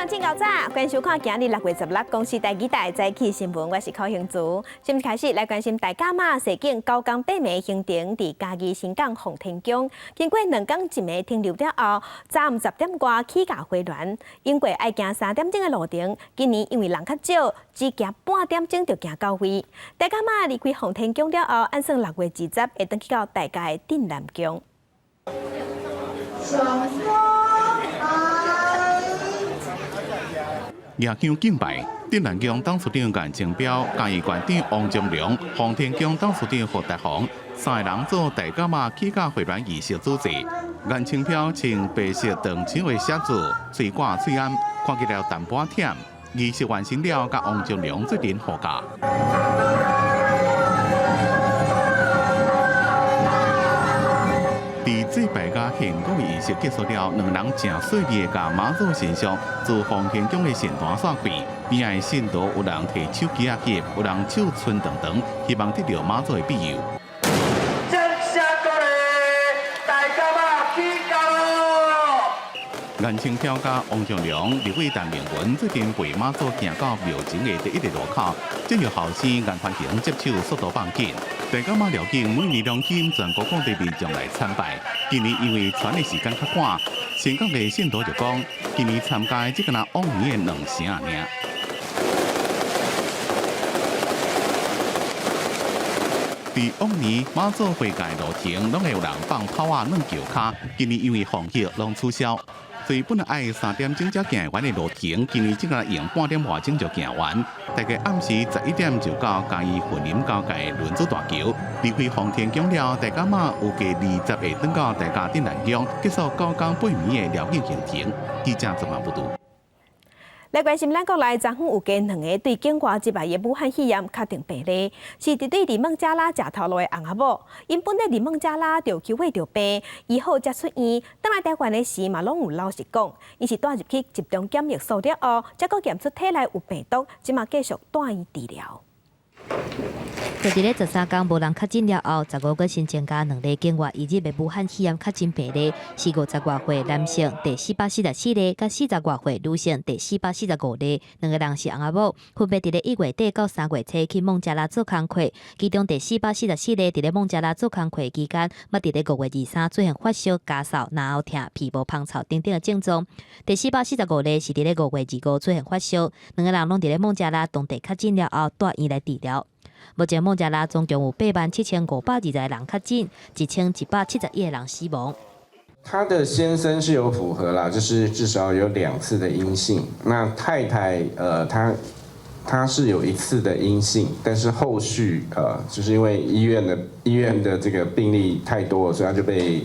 眾真𠢕早，歡迎收看今日6月16公視第二台早起新聞，我是柯興珠。先開始來關心大甲媽社景九工八暝行程，佇嘉義新港奉天宮，經過2工一暝停留了後，昨暗10點外起駕回鑾。經過愛行3點鐘的路程，今年因為人較少，只行半點鐘就行到位。大甲媽離開奉天宮了後，按算6月20會轉去到大甲的鎮瀾宮。夜香敬拜，鎮瀾宮董事長顏清標、嘉義縣長王忠良、奉天宮董事長霍達宏三个人做大甲媽起駕回鑾儀式主祭。顏清標穿白色長袖的寫字，喙掛喙罨，看起來有淡薄仔忝。儀式完成了，佮王忠良做陣護駕。佇祭拜佮獻果儀式結束了，兩人誠細膩的共媽祖神像自奉天宮的神壇散開，邊仔的信徒有人提手機仔翕，有人手伸長長，希望得著媽祖的庇佑。掌聲鼓勵，大甲媽起駕囉！顏清標佮王忠良、立委陳明文做陣陪媽祖行到廟前的第一个路口，這個後生顏寬恆接手速度放緊。大甲媽廟景每年攏吸引全國各地民眾來參拜。今年因為傳的時間較趕，新港的信徒就講，今年參加只敢若往年的兩成爾。佇往年媽祖回駕路程，攏會有人放炮仔、軟橋跤。今年因為防疫，攏取消。所以本來愛3點鐘才行完的路程，今年只敢用半點外鐘就行完。大概暗時11點就到嘉義雲林交界的倫祖大橋，離開奉天宮了，大甲媽預計20會轉到大甲鎮瀾宮，結束九工八暝的繞境行程。記者綜合報導。來關心咱國內，昨昏有加兩个對境外入來的武漢肺炎確定病例，是佇對佇孟加拉食頭路的翁仔某。𪜶本來佇孟加拉就求過著病，醫好才出院，轉來台灣的時嘛攏有老實講。𪜶是帶入去集中檢疫所了後，才閣驗出體內有病毒，這馬繼續住院治療。就佇咧13工無人確診了後，15閣新增加兩例境外移入的武漢肺炎確診病例，是50外歲男性，第444例，佮40外歲女性，第445例，兩个人是翁仔某，分別佇咧1月底到3月初去孟加拉做工課，其中第四百四十四例佇咧孟加拉做工課期間，捌佇咧5月23出現發燒、咳嗽、咽喉疼、鼻毛芳臭等等的症狀。第四百四十五例是佇咧5月25出現發燒，兩个人攏佇咧孟加拉當地確診了後，住院來治療。目前孟加拉總共有87,520個人確診，1171個人死亡。他的先生是有符合啦，就是至少有2次的陰性。那太太，他是有1次的陰性，但是後續，就是因為醫院的這個病例太多，所以他就被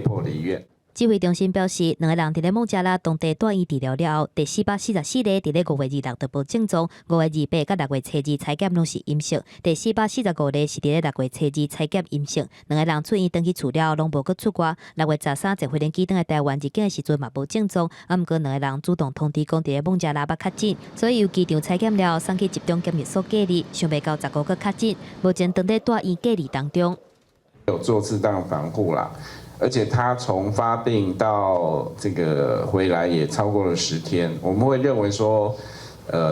迫離院。指揮中心表示，兩个人佇咧孟加拉當地住院治療了後，第四百四十四例佇咧5月26就無症狀，5月28佮6月初2採檢攏是陰性，第四百四十五例是佇咧6月初2採檢陰性，兩个人出院轉去厝了後攏無閣出外。6月13坐飛機轉來台灣入境的時陣嘛無症狀，啊，毋過兩个人主動通知講佇咧孟加拉捌確診，所以由機場採檢了後送去集中檢疫所隔離，想袂到15閣確診，目前正佇住院隔離當中。有做適當防護啦。而且他從發病到這個回來也超過了10天，我們會認為說，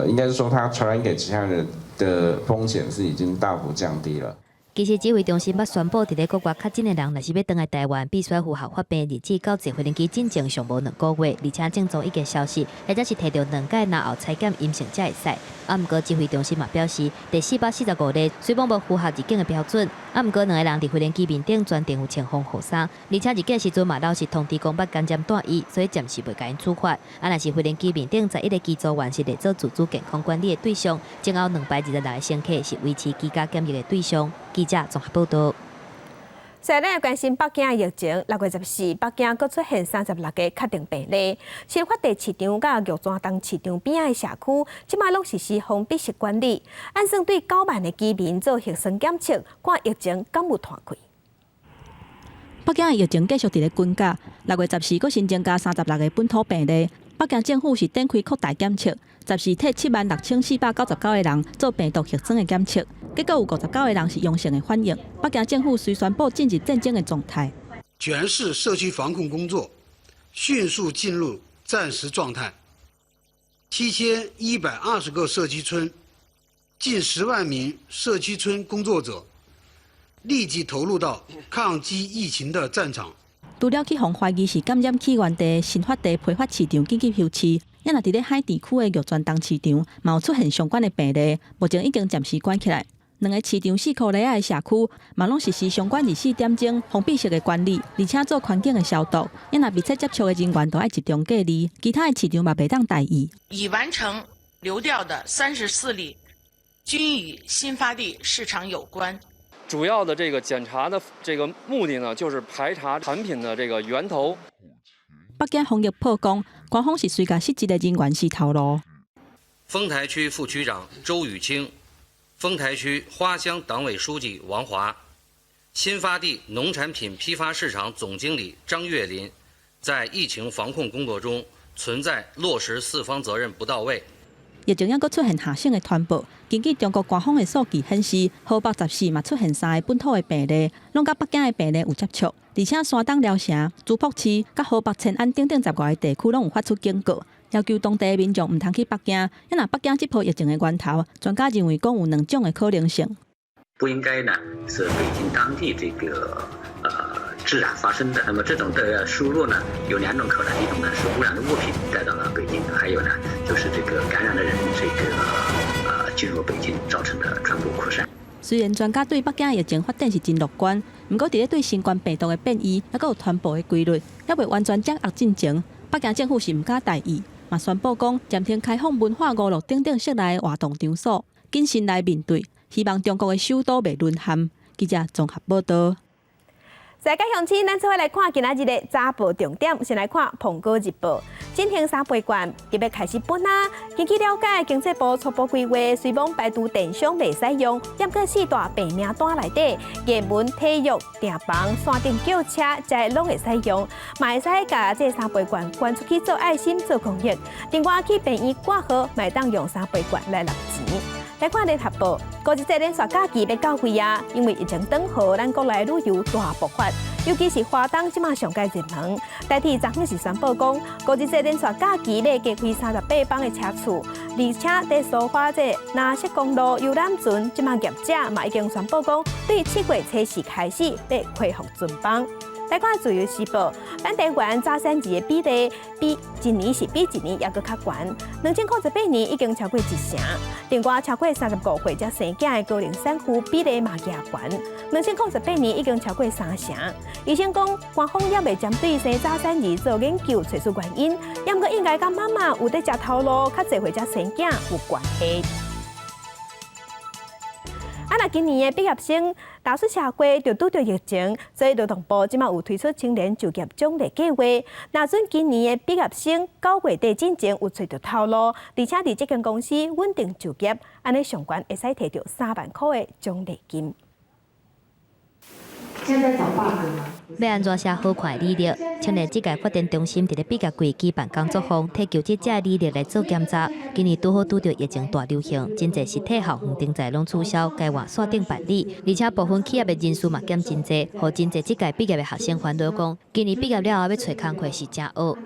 應該是說他傳染給其他人的風險是已經大幅降低了。其實指揮中心捌宣布，佇咧國外確診的人，若是欲轉來台灣，必須符合發病日子到坐飛機進前上無2個月，而且症狀已經消失，或者是提著兩擺然後採檢陰性才會使。啊，毋過指揮中心嘛表示，第四百四十五例雖罔無符合入境的標準，啊，毋過兩個人佇飛機面頂全程有穿防護衫，而且入境時陣嘛老實通知講捌感染住院，所以暫時袂共𪜶處罰。啊，若是飛機面頂11個機組員是列做自主健康管理的對象，前後226個乘客是維持居家檢疫的對象。記者綜合報導。再來關心北京的疫情，6月14，北京閣出現36個確定病例。新發地市場佮玉泉東市場邊仔的社區，這馬攏實施封閉式管理，按算對9萬个居民做核酸檢測，看疫情敢有湠開。北京的疫情繼續佇咧滾價，6月14閣新增加36個本土病例。北京政府是展開擴大檢測，14替76,499個人做病毒核酸的檢測，結果有59個人是陽性的反應。北京政府遂宣布進入戰爭的狀態。全市社區防控工作迅速進入戰時狀態。7120個社區村，近10萬名社區村工作者立即投入到抗擊疫情的戰場。除了去予懷疑是感染起源地新發地批發市場緊急休市，也若佇咧海淀區的玉泉東市場，嘛有出現相關的病例，目前已經暫時關起來。兩个市場四箍里仔的社區，嘛攏實施相關24點鐘封閉式的管理，而且做環境的消毒。也若密切接觸的人員都愛集中隔離，其他的市場嘛袂當大意。已完成流調的34例，均與新發地市場有關。主要的這個檢查的這個目的呢，就是排查產品的這個源頭。北京防疫曝光，官方是隨共失職的人員死頭路。豐台區副區長周宇清，豐台區花鄉黨委書記王華，新發地農產品批發市場總經理張月林，在疫情防控工作中存在落實四方責任不到位。疫情猶閣出現下省的傳播，根據中國官方的數據顯示，河北十四嘛出現三个本土的病例，攏佮北京的病例有接觸，而且山東聊城、淄博市、佮河北遷安等等十外个地區攏有發出警告，要求當地的民眾毋通去北京。啊若北京這波疫情的源頭，專家認為講有兩種的可能性。不應該呢，是北京當地這個自然發生的。那麼這種的輸入呢，有兩種可能，一種呢是污染的物品帶到了北京，還有呢就是這個感染的人這個進入北京造成的傳播擴散。雖然專家對北京疫情發展是真樂觀，毋過佇咧對新冠病毒的變異，猶閣有傳播的規律，猶未完全掌握進程。北京政府是毋敢大意，嘛宣布講暫停開放文化娛樂等等室內活動場所，謹慎來面對，希望中國的首都袂淪陷。記者綜合報道。在鄉親，咱做伙來看今仔日的早報重點，先來看《蘋果日報》。振興三倍券今欲開始分啊！根據了解，經濟部初步規劃，雖罔排除電商袂使用，毋過四大病名單內底，藝文、體育、訂房、山頂轎車，這攏會使用，嘛會使共這三倍券捐出去做愛心、做公益。另外去病院掛號，嘛會當用三倍券來納錢。來看聯合報，五一節連續假期欲到位啊，因為疫情轉好，咱國內旅遊大爆發，尤其是花東這馬上蓋熱門。台鐵昨昏是宣布講，五一節連續假期欲加開38班的車次，而且佇蘇花這藍色公路遊覽船，這馬業者嘛已經宣布講，對7月初四開始欲恢復船班。來看自由時報，咱台灣早產兒的比例比一年是比一年猶閣較懸，2018年已經超過一成。另外，超過35歲才生囝的高齡產婦比例嘛加懸，2018年已經超過三成。醫生講，官方猶未針對生早產兒做研究，揣出原因，毋過應該佮媽媽有佇食頭路，較濟歲才生囝有關係。啊！若今年的畢業生踏出社會就拄著疫情，所以勞動部這馬有推出青年就業獎勵計劃。若準今年的畢業生9月底進前有揣著頭路，而且佇這間公司穩定就業，按呢上懸會使提著3萬箍的獎勵金。現在找 bug 嗎？欲按怎寫好看的履歷？青年職涯發展中心佇咧畢業季舉辦工作坊，替求職者履歷來做檢查。今年拄好拄著疫情大流行，真濟實體校園停在攏取消，改換線頂辦理。而且部分企業的人數嘛減真濟，予真濟這屆畢業的學生煩惱講，今年畢業了後欲揣工課是誠僫。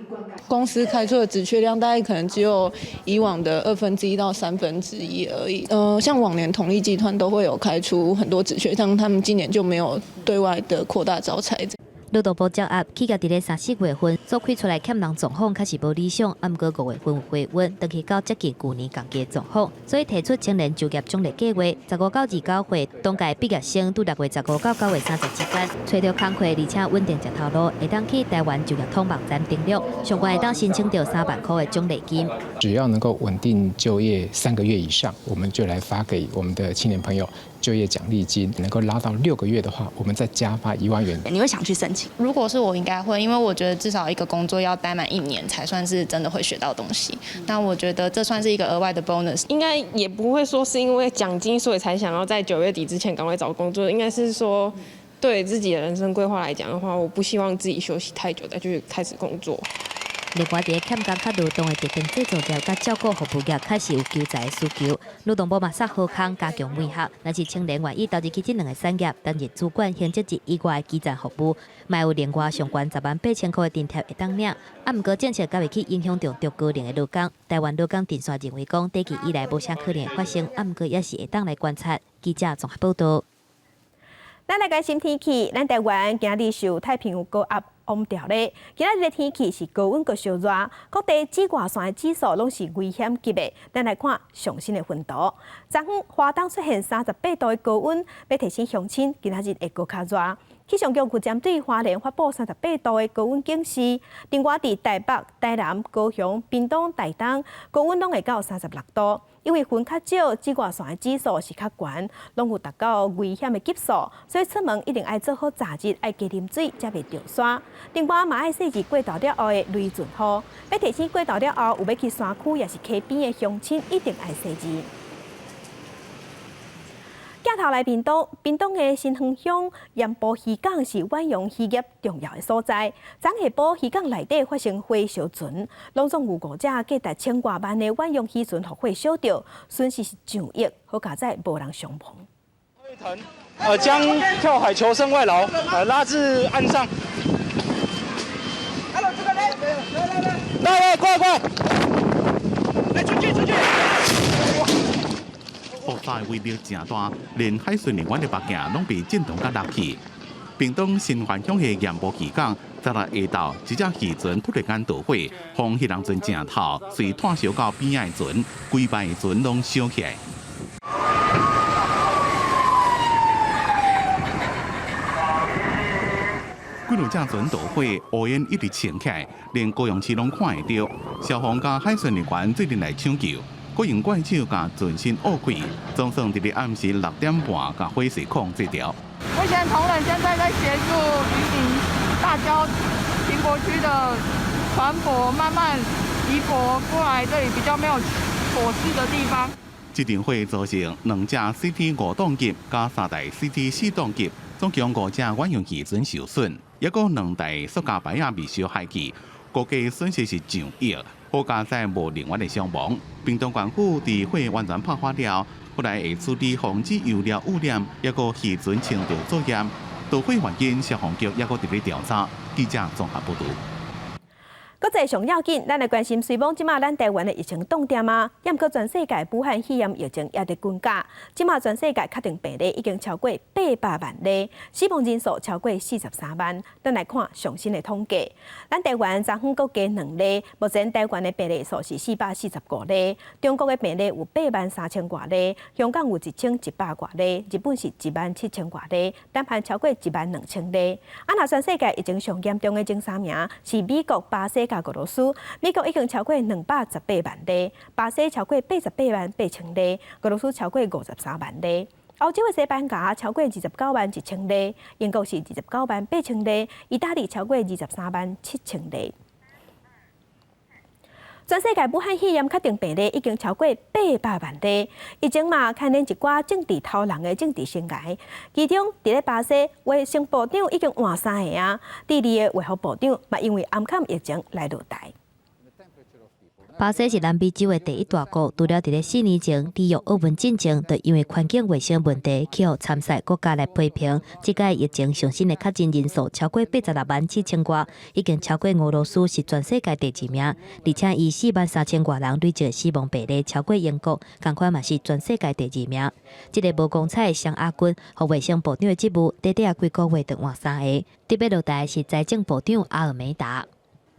公司開出的職缺量大概可能只有以往的1/2到1/3而已。像往年統一集團都會有開出很多職缺，像他們今年就沒有對外的擴大招才。勞動部掌握企業佇咧三四月份所開出來欠人狀況確實無理想，啊，毋過五月份有回溫，轉去到接近舊年仝期狀況，所以提出青年就業獎勵計劃，15到29歲，當屆畢業生佇6月15到9月30之間，揣著工課，而且穩定食頭路，會當去台灣就業通網站登錄，上懸會當申請著3萬箍的獎勵金。只要能夠穩定就業3個月以上，我們就來發給我們的青年朋友就業獎勵金。能夠拉到6個月的話，我們再加發1萬元。你會想去申請？如果是我，應該會，因為我覺得至少一個工作要待滿一年才算是真的會學到東西。那我覺得這算是一個額外的 bonus。應該也不會說是因為獎金所以才想要在9月底之前趕快找工作，應該是說對自己的人生規劃來講的話，我不希望自己休息太久再去開始工作。另外，佇咧欠工較勞動的特定製造業佮照顧服務業，確實有求才的需求。勞動部嘛煞好康加強媒合，若是青年願意投入去這兩个產業，擔任主管、行政職以外的基層服務，嘛有另外上懸10萬8千箍的津貼會當領。啊，毋過政策閣袂去影響著中高齡的勞工。台灣勞工陣線認為講，短期以來無啥可能會發生，啊，毋過也是會當來觀察。記者綜合報導。咱來關心天氣，咱台灣今日受太平洋高壓翕著咧，今仔日的天氣是高溫閣燒熱，各地紫外線的指數攏是危險級的。咱來看上新的溫度，昨昏花東出現38度的高溫，欲提醒鄉親今仔日會閣較熱。氣象局有針對花蓮發布38度的高溫警示，另外佇台北、台南、高雄、屏東、台東高溫攏會到36度。因為雲較少，紫外線的指數是較懸，攏有達到危險的級數，所以出門一定愛做好遮熱，愛加啉水，才袂著沙。另外嘛愛細緻過晝了後的雷陣雨，欲提醒過晝了後有欲去山區抑是溪邊的鄉親，一定愛細緻。鏡頭來屏東，屏東的新園鄉鹽埔漁港是遠洋漁業重要的所在。昨下晡漁港內底發生火燒船，攏總有五隻價值千外萬的遠洋漁船予火燒著，損失是上億，好佳哉無人傷亡。將跳海求生外勞拉至岸上。來來，過來過來，來出去出去。爆炸威力誠大，連海巡人員的目鏡攏被震動甲落去。屏東新園鄉的鹽埔漁港，昨日下晝，一隻漁船突然間著火，風彼當陣誠透，隨湠燒到邊仔的船，規排的船攏燒起來。幾兩隻船著火，烏煙一直衝起來，連高雄市攏看會著。消防佮海巡人員做陣來搶救。閣用怪手共船身挖開，總算佇咧暗時6點半，共火勢控制著。目前同仁現在在協助漁民大礁停泊區的船舶慢慢移泊過來這裡比較沒有火勢的地方。這場火造成兩隻 CT 五檔級佮三台 CT 四檔級，總共五隻遠洋漁船受損，抑閣兩台塑膠排仔未燒害去，估計損失是上億。好佳哉無人員的傷亡。屏東縣府佇火完全拍化了，後來會處理防止油料污染，抑閣漁船清除作業。著火原因，消防局抑閣佇咧調查。記者綜合報導。國際上要緊，咱來關心，雖罔這馬咱台灣的疫情凍定啊，毋過全世界武漢肺炎疫情也佇增加。這馬全世界確定病例已經超過800萬例，死亡人數超過43萬。咱來看上新的統計，咱台灣昨昏閣加兩例，目前台灣的病例數是445例，中國的病例有8萬3千外例，香港有1100外例，日本是1萬7千外例，南韓超過1萬2千例。啊，若全世界疫情上嚴重的前三名是美國、巴西佮俄羅斯，美國已經超過218萬例，巴西超過88萬8千例，俄羅斯超過53萬例。歐洲的西班牙超過29萬1千例，英國是29萬8千例，意大利超過23萬7千例。全世界武漢肺炎確定病例已經超過800萬例，疫情嘛牽連一寡政治頭人的政治生涯。其中，佇咧巴西，衛生部長已經換三个啊，智利的衛福部長嘛因為掩崁疫情來落台。巴西是南美洲的第一大國，除了佇咧4年前里約奧運進前，就因為環境衛生問題去予參賽國家來批評。這屆疫情上新的確診人數超過86萬7千外，已經超過俄羅斯是全世界第二名，而且以4萬3千外人累計死亡病例超過英國，仝款嘛是全世界第二名。這个無光彩的雙亞軍，予衛生部長的職務，短短仔幾个月就換三个。特別落台的是財政部長阿爾梅達。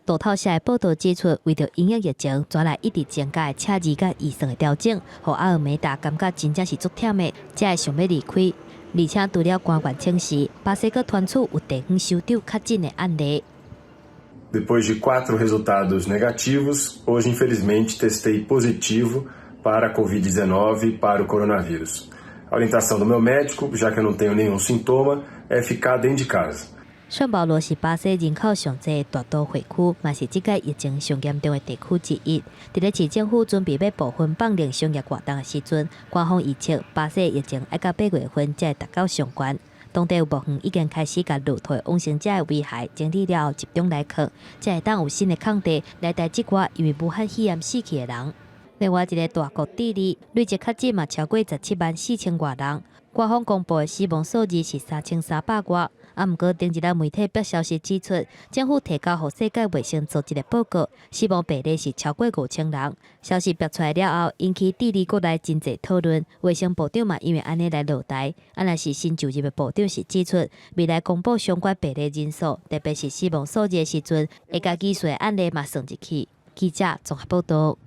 路透社的報導指出，為著因應疫情，轉來一直增加的赤字佮預算的調整，予阿爾梅達感覺真正是足忝的，才會想欲離開。而且除了官員請辭，巴西閣傳出有地方首長確診的案例。 Depois de quatro resultados negativos, hoje infelizmente testei positivo para a Covid-19 para o coronavírus. A orientação do meu médico, já que eu não tenho nenhum sintoma, é ficar dentro de casa. 聖保羅是巴西人口上濟的大都會區，嘛是這屆疫情上嚴重的地區之一。佇咧市政府準備欲部分放寬商業活動的時陣，官方預測巴西疫情愛到8月份才會達到上懸。當地有墓園已經開始共落土往生者的遺骸整理了後集中來囥，才會當有新的空地來待這寡因為武漢肺炎死去的人。另外一个大國智利累計確診嘛超過17萬4千外人，官方公布的死亡數字是3300外。啊，毋過頂一日媒體爆消息指出，政府提交予世界衛生組織的報告，死亡病例是超過5000人。消息爆出來了後，引起智利國內真濟討論。衛生部長嘛因為按呢來落台。啊，若是新就任的部長是指出，未來公布相關病例人數，特別是死亡數字的時陣，會共疑似案例嘛算入去。記者綜合報道。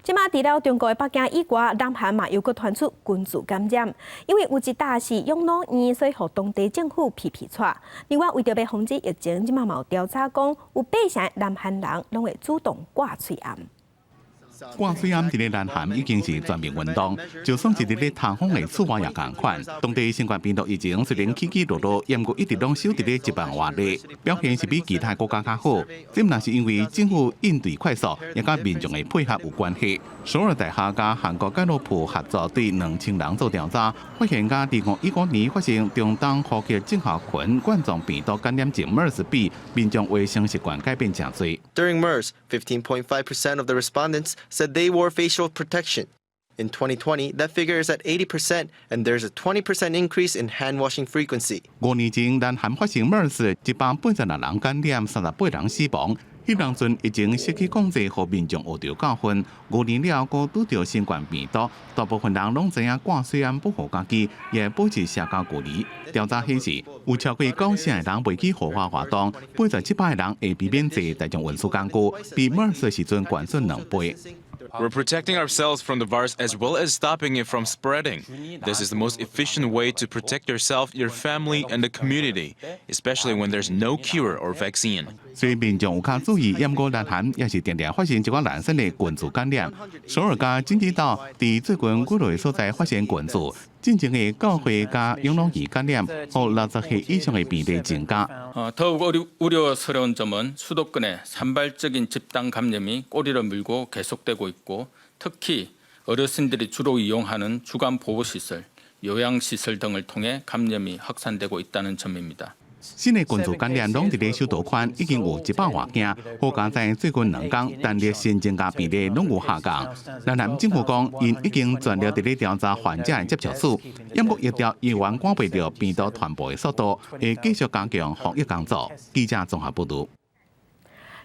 這馬除了中國的北京以外，南韓嘛又閣傳出群聚感染，因為有一搭是養老院，所以予當地政府皮皮掣。另外，為著欲防止疫情，這馬嘛有調查講，有八成南韓人攏會主動掛喙罨。掛喙罨佇咧南韓已經是全民運動，就算是佇咧通風的厝外也仝款。當地新冠病毒疫情雖然起起落落，毋過一直攏守佇咧1萬外例，表現是比其他國家較好。這毋但是因為政府應對快速，也佮民眾的配合有關係。首爾大學佮韓國蓋洛普合作對2000人做調查，發現佮2015年發生中東呼吸症候群冠狀病毒感染症 MERS 比，民眾衛生習慣改變誠濟。 During MERS, 15.5% of the respondents said they wore facial protection. In 2020, that figure is at 80%, and there's a 20% increase in hand washing frequency. 5年前，南韓發生 MERS，186人感染，38人死亡。彼當陣疫情失去控制，予民眾學著教訓。5年了後，閣拄著新冠病毒，大部分人攏知影掛喙罨保護家己，也保持社交距離。調查顯示，有超過九成的人袂去戶外活動，87%的人會避免坐大眾運輸工具，比 MERS 時陣懸出2倍。 We're protecting ourselves from the virus as well as stopping it from spreading. This is the most efficient way to protect yourself, your family, and the community, especially when there's no cure or vaccine. 雖然民眾有較注意，毋過南韓也是定定發生一寡零星的群聚感染。首爾佮京畿道佇最近幾落所在發生群聚，進前的教會佮養老院感染，予60歲以上的病例增加。 더욱 우려스러운 점은 수도권의 산발적인 집단 감염이 꼬리를 물고 계속되고 있고 특히 어르신들이 주로 이용하는 주간 보호시설, 요양시설 등을 통해 감염이 확산되고 있다는 점입니다. 新的群聚感染攏佇咧首都圈已經有100外件，好佳哉最近2工單日新增加病例攏有下降。南韓政府講，𪜶已經全力佇咧調查患者的接觸史，毋過疫調猶原趕袂著病毒傳播的速度，會繼續加強防疫工作。記者綜合報導。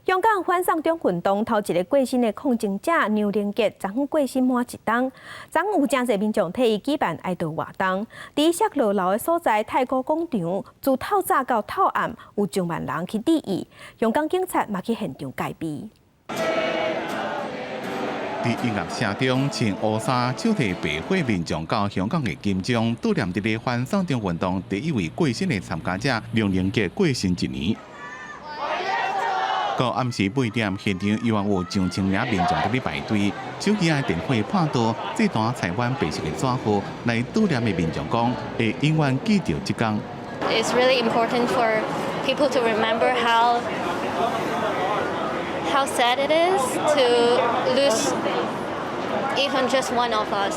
香港反送中運動頭一个過身的抗爭者梁凌杰，昨昏過身滿一冬。昨昏有誠濟民眾替伊舉辦哀悼活動，佇赤鱲樓的所在太古廣場，自透早到透暗，有上萬人去致意。香港警察嘛去現場戒備。佇音樂聲中，穿烏衫、手提白花民眾到香港的金鐘，悼念佇咧反送中運動第一位過身的參加者梁凌杰過身一年。到暗時8點，現場依然有上千名民眾佇咧排隊，手機仔電火拍蠟，這段台灣白色的紙鶴來悼念的民眾講，會永遠記著這工。 It's really important for people to remember how sad it is to lose even just one of us.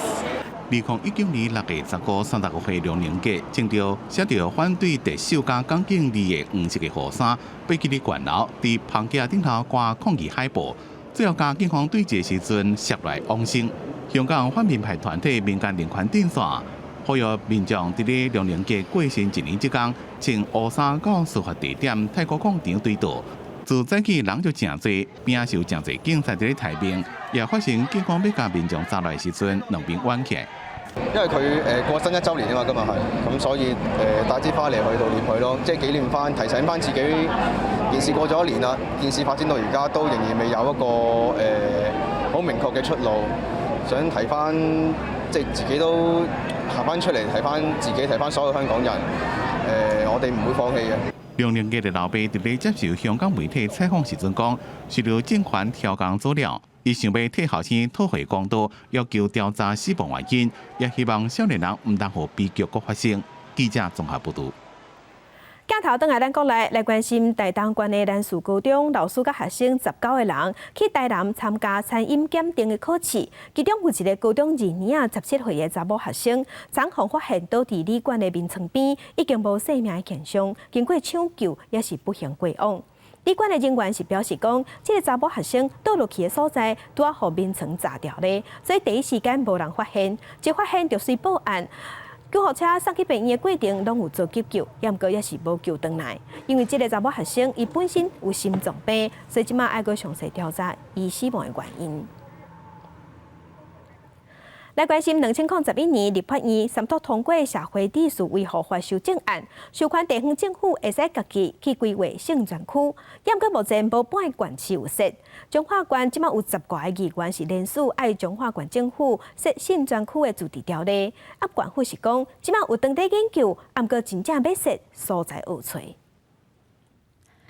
2019年6月15、35歲梁凌杰，穿著寫著反對特首佮港警字的黃色的雨衫，爬去咧懸樓，佇棚架頂頭掛抗議海報，最後佮警方對峙時陣，摔落往生。香港泛民派團體民間人權陣線，呼籲民眾佇咧梁凌杰過身一年這工，穿烏衫到事發地點太古廣場追悼。自早起人就誠濟，邊仔是有誠濟警察佇咧待命，也發生警方欲共民眾抓來時陣，兩邊冤起。因為佢過身一週年啊嘛，今日係，咁所以帶支花嚟去悼念佢咯，即係紀念翻、提醒翻自己，件事過咗一年啦，件事發展到而家都仍然未有一個好明確嘅出路，想提翻即係自己都行翻出嚟，提翻自己，提翻所有香港人，我哋唔會放棄嘅。梁凌杰的老爸佇咧接受香港媒體採訪時陣講，受著政權刁工做了，伊想欲替後生討回公道，要求調查死亡原因，也希望少年人毋通予悲劇閣發生。記者綜合報導。鏡頭轉來咱國內來關心台東縣的蘭樹高中老師佮學生19個人去台南參加餐飲檢定的考試，其中有一个高中2年仔17歲的查某學生，昨昏發現倒佇旅館的眠床邊，已經無生命的現象，經過搶救也是不幸過往。旅館的人員是表示講，這个查某學生倒落去的所在拄仔予眠床閘牢咧，所以第一時間無人發現，一發現就隨報案。救護車送去病院的過程，攏有做急救，毋過也是無救轉來。因為這个查某學生伊本身有心臟病，所以這馬愛閣詳細調查伊死亡的原因。來關心2011年立法院三讀通過社會秩序維護法修正案，授權地方政府會使家己去規劃性專區，毋過目前無半个縣市有設。彰化縣這馬有10外个議員是聯署愛彰化縣政府設性專區的自治條例，啊，縣府是講這馬有當咧研究，毋過真正欲設所在學揣。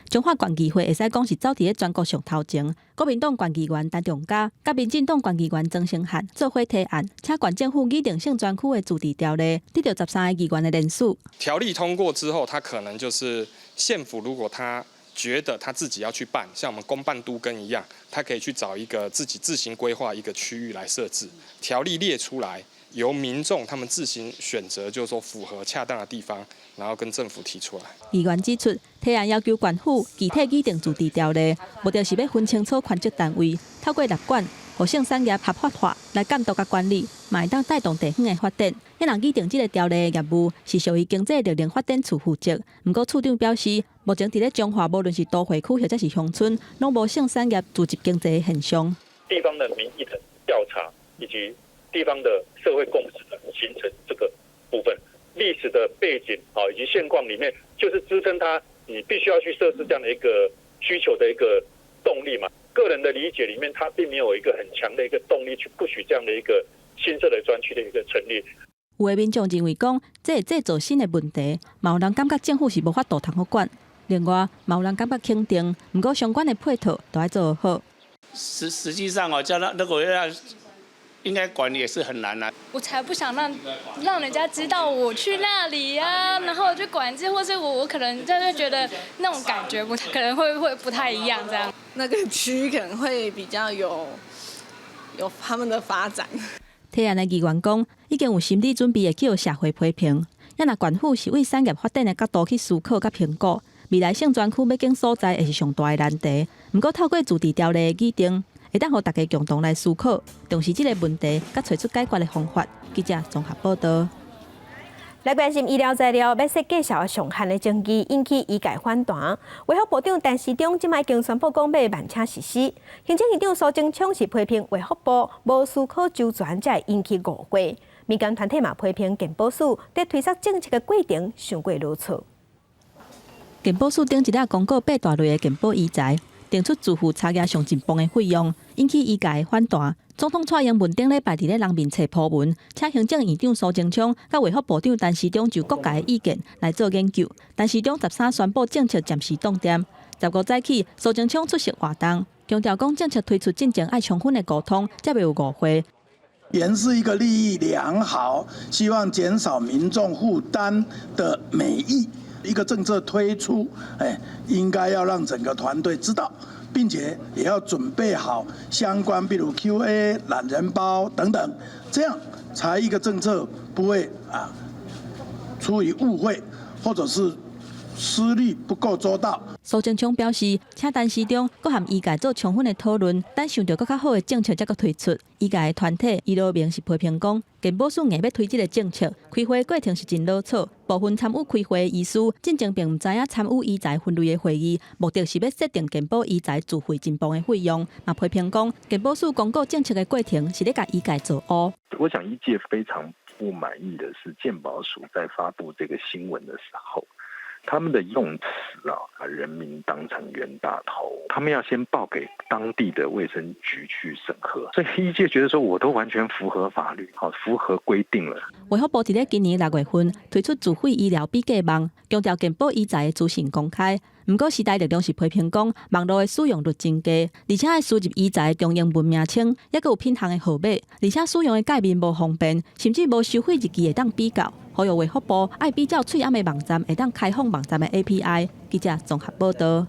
彰化縣議會會使講是走佇咧全國上頭前，國民黨縣議員陳仲嘉、佮民進黨縣議員曾承漢做伙提案，請縣政府擬定性專區的自治條例，得著13个議員的聯署。條例通過之後，他可能就是縣府，如果他覺得他自己要去辦，像我們公辦都更一樣，他可以去找一個自己自行規劃一個區域來設置。條例列出來，由民眾他們自行選擇，就是說符合恰當的地方，然後跟政府提出來。議員指出，提案要求縣府具體擬定自治條例，目的是欲分清楚權責單位，透過立管，予性產業合法化來監督佮管理，嘛會當帶動地方的發展。彼人擬定這个條例的業務是屬於經濟力量發展處負責。毋過處長表示，目前佇咧彰化，無論是都會區或者是鄉村，攏無性產業聚集經濟的現象。地方的民意的調查以及地方的社會共識的形成這個部分，歷史的背景啊以及現況裡面，就是支撐它，你必須要去設置這樣的一個需求的一個動力嘛。個人的理解裡面，它並沒有一個很強的一個動力去 push 這樣的一個新設的專區的一個成立。有的民眾認為講，這會製造新的問題，嘛有人感覺政府是無法度通好管。另外，嘛有人感覺肯定，毋過相關的配套都愛做好。實際上哦，叫他如果要應該管也是很難啦。我才不想讓人家知道我去那裡呀，然後我去管制，或是我可能就是覺得那種感覺不太可能會不太一樣這樣。那個區可能會比較有他們的發展。提案的議員講，已經有心理準備會去予社會批評。若縣府是為產業發展的角度去思考佮評估，未來性專區欲揀所在會是上大的難題。毋過透過自治條例的擬定，會當予大家共同來思考，重視這个問題，佮揣出解決的方法。記者綜合報道。來關心醫療材料欲設價數上限的爭議，引起醫界反彈。衛福部長陳時中這擺已經宣布講欲慢車實施。行政院長蘇貞昌是批評衛福部無思考周全，才會引起誤會。民間團體嘛批評健保署佇推捒政策的過程傷過囉嗦。健保署頂一日公告八大類的健保醫材，定出自費差額上進步的費用，引起醫界的反彈。總統蔡英文頂禮拜佇咧人民冊鋪文，請行政院長蘇貞昌佮衛福部長陳時中就各界的意見來做研究。陳時中13宣布政策暫時凍定，15早起蘇貞昌出席活動，強調講政策推出進前愛充分的溝通，才袂有誤會。原是一個立意良好，希望減少民眾負擔的美意，一個政策推出，應該要讓整個團隊知道。並且也要準備好相關，比如 Q&A、懶人包等等，這樣才一個政策不會出於誤會，或者是思慮不夠周到。蘇貞昌表示，請陳時中閣和醫界做充分的討論，等想著閣較好的政策才閣推出。醫界的團體醫療盟是批評講，健保署硬欲推這个政策，開會過程是真囉嗦。部分參與開會的醫師進前並毋知影參與醫材分類的會議，目的是欲設定健保醫材自費申報的費用。嘛批評講，健保署公告政策的過程是咧共醫界做烏。我想醫界非常不滿意的是，健保署在發布這個新聞的時候，他們的用詞啊，把人民當成冤大頭，他們要先報給當地的衛生局去審核，所以醫界覺得說，我都完全符合法律，好符合規定了。衛福部佇咧今年6月份推出自費醫療比價網，強調健保醫材的資訊公開。毋過時代力量是批評講，網路的使用率真低，而且愛輸入醫材中英文名稱，猶閣有品項的號碼，而且使用的介面無方便，甚至無收費日期會當比較。呼籲衛福部愛比照喙罨的網站，會當開放網站的 API。記者綜合報導。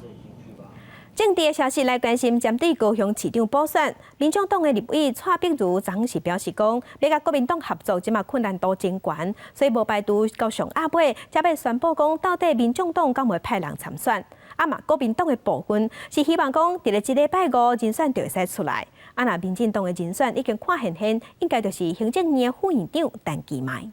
政治的消息來關心，針對高雄市長補選，民眾黨的立委蔡碧如昨昏是表示講，欲佮國民黨合作，這馬困難度真懸，所以無排除到上暗尾，才欲宣布講，到底民眾黨敢會派人參選。啊嘛，國民黨的部分是希望講，佇咧這禮拜五人選就會使出來。啊，若民進黨的人選已經看現現，應該就是行政院的副院長陳其邁。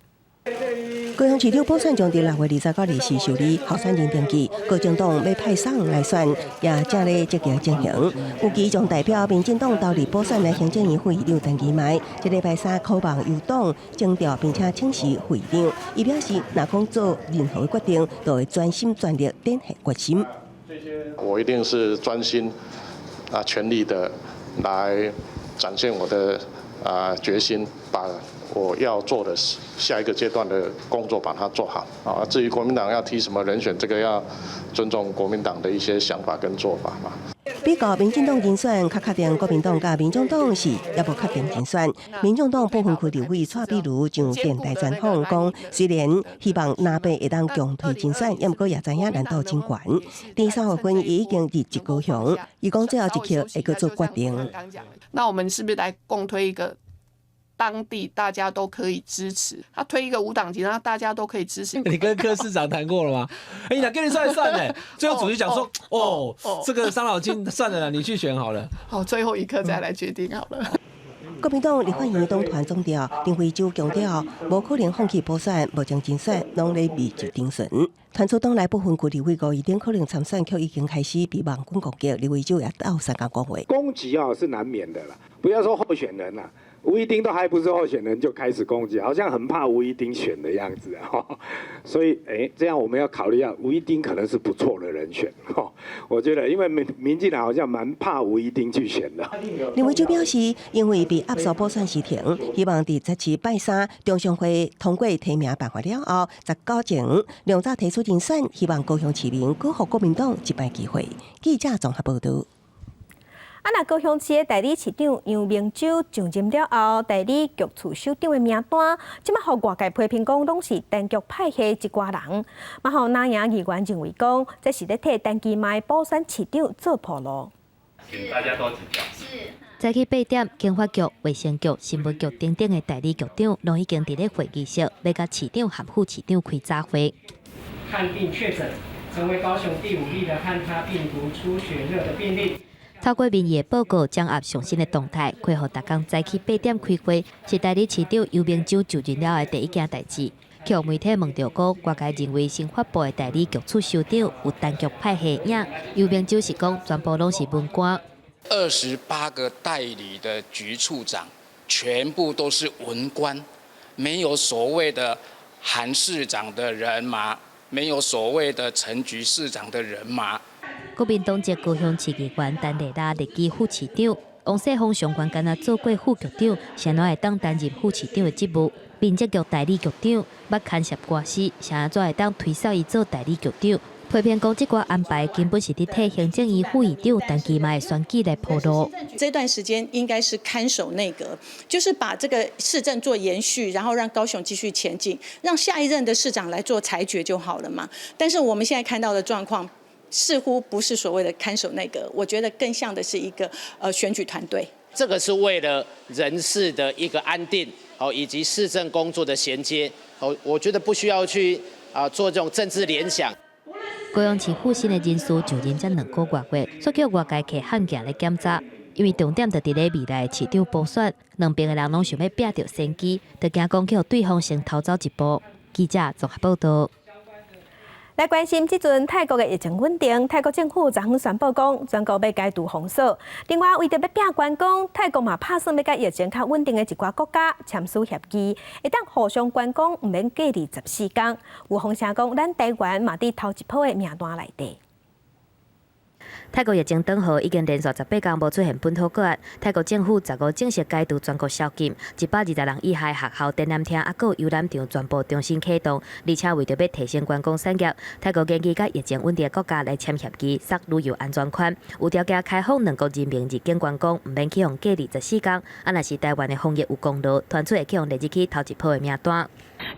高雄市長補選將佇6月29、24受理候選人登記，國政黨欲派三人來選，也正咧積極進行。預計將代表民進黨投入補選的行政院副院長陳其邁，這禮拜三可望由黨徵調並且請辭副院長。伊表示，若講做任何的決定，都會全心全力展現決心。我一定是專心啊，全力的來展現我的啊決心，把我要做的下一個階段的工作把它做好啊。至於國民黨要提什麼人選，這個要尊重國民黨的一些想法跟做法嘛。比較民進黨人選較確定，國民黨佮民眾黨是猶無確定人選。民眾黨不分區立委蔡壁如上電台專訪講，雖然希望藍白會當共推人選，毋過也知影難度真懸。佇3月份伊已經入籍高雄，伊講最後一刻會閣做決定。那我們是不是來共推一個？當地大家都可以支持，他推一個無黨籍，然後大家都可以支持。你跟柯市長談過了嗎？哎，你跟你算一算呢？最後主席講說，哦，這個傷腦筋，算了啦，你去選好了。好，最後一刻再來決定好了。國民黨立法院黨團總召丁惠洲強調，無可能放棄補選，目前人選攏咧未就定選。傳出黨內不分區立委吳怡頂可能參選，卻已經開始被網軍攻擊。李維洲也鬥相共講話。攻擊啊是難免的啦，不要說候選人啦。吳怡頂都還不是候選人就開始攻擊，好像很怕吳怡頂選的樣子啊。所以，這樣我們要考慮一下，吳怡頂可能是不錯的人選。我覺得，因為民進黨好像蠻怕吳怡頂去選的。林維洲表示，因為被壓縮補選時程，希望佇17拜三中常會通過提名辦法了後，19前量早提出人選，希望高雄市民閣予國民黨一擺機會。記者綜合報導。啊！若高雄市的代理市長楊明洲上任了後，代理局處首長的名單，這馬予外界批評講，攏是陳菊派系一寡人。嘛，予藍營議員認為講，這是咧替陳其邁補選市長做鋪路。請大家多指教。早起8點，經發局、衛生局、新聞局等等的代理局長，攏已經佇咧會議室，欲佮市長和副市長開早會。判定確診，成為高雄第五例的漢他病毒出血熱的病例。透過民意的報告，掌握上新的動態，開予逐工早起八點開會，是代理市長游明洲就任了後的第一件代誌。予媒體問著講，外界認為新發布的代理局處首長有陳菊派系影，游明洲是講全部攏是文官。 28個代理的局處長，全部都是文官，沒有所謂的韓市長的人馬，沒有所謂的陳菊市長的人馬。國民黨籍高雄市議員陳麗拉力舉副市長，王世峰上懸敢若做過副局長，啥怎會當擔任副市長的職務？民政局代理局長捌牽涉官司，啥怎會當推捒伊做代理局長？批評講這寡安排根本是佇替行政院副院長陳其邁的選舉來鋪路。這段時間應該是看守內閣，就是把這個市政做延續，然後讓高雄繼續前進，讓下一任的市長來做裁決就好了嘛。但是我們現在看到的狀況，似乎不是所謂的看守內閣，我覺得更像的是一個選舉團隊。這個是為了人事的一個安定，哦，以及市政工作的銜接，哦，我覺得不需要去啊做這種政治聯想。高雄市府新的人事就任才2個外月，煞予外界提罕見來檢查，因為重點就佇咧未來市長補選，兩邊的人攏想欲拚著先機，就驚講予對方先偷走一步。記者綜合報導。來關心這陣泰國的疫情穩定，泰國政府昨昏宣布講，全國欲解除封鎖。另外，為著欲拚觀光，泰國嘛拍算欲佮疫情較穩定的一寡國家簽署協議，會當互相觀光，毋免隔離14天。有風聲講，咱台灣嘛佇頭一波的名單內底。泰國疫情轉好，已經連續18工無出現本土個案。泰國政府15正式解除全國宵禁，120人以下學校、展覽廳啊，閣有遊覽場全部重新啟動。而且為著欲提升觀光產業，泰國研議佮疫情穩定的國家來簽協議，索旅遊安全圈，有條件開放兩國人民入境觀光，毋免去予隔離14工。啊，若是台灣的防疫有功勞，傳出會去予列入去頭一波的名單。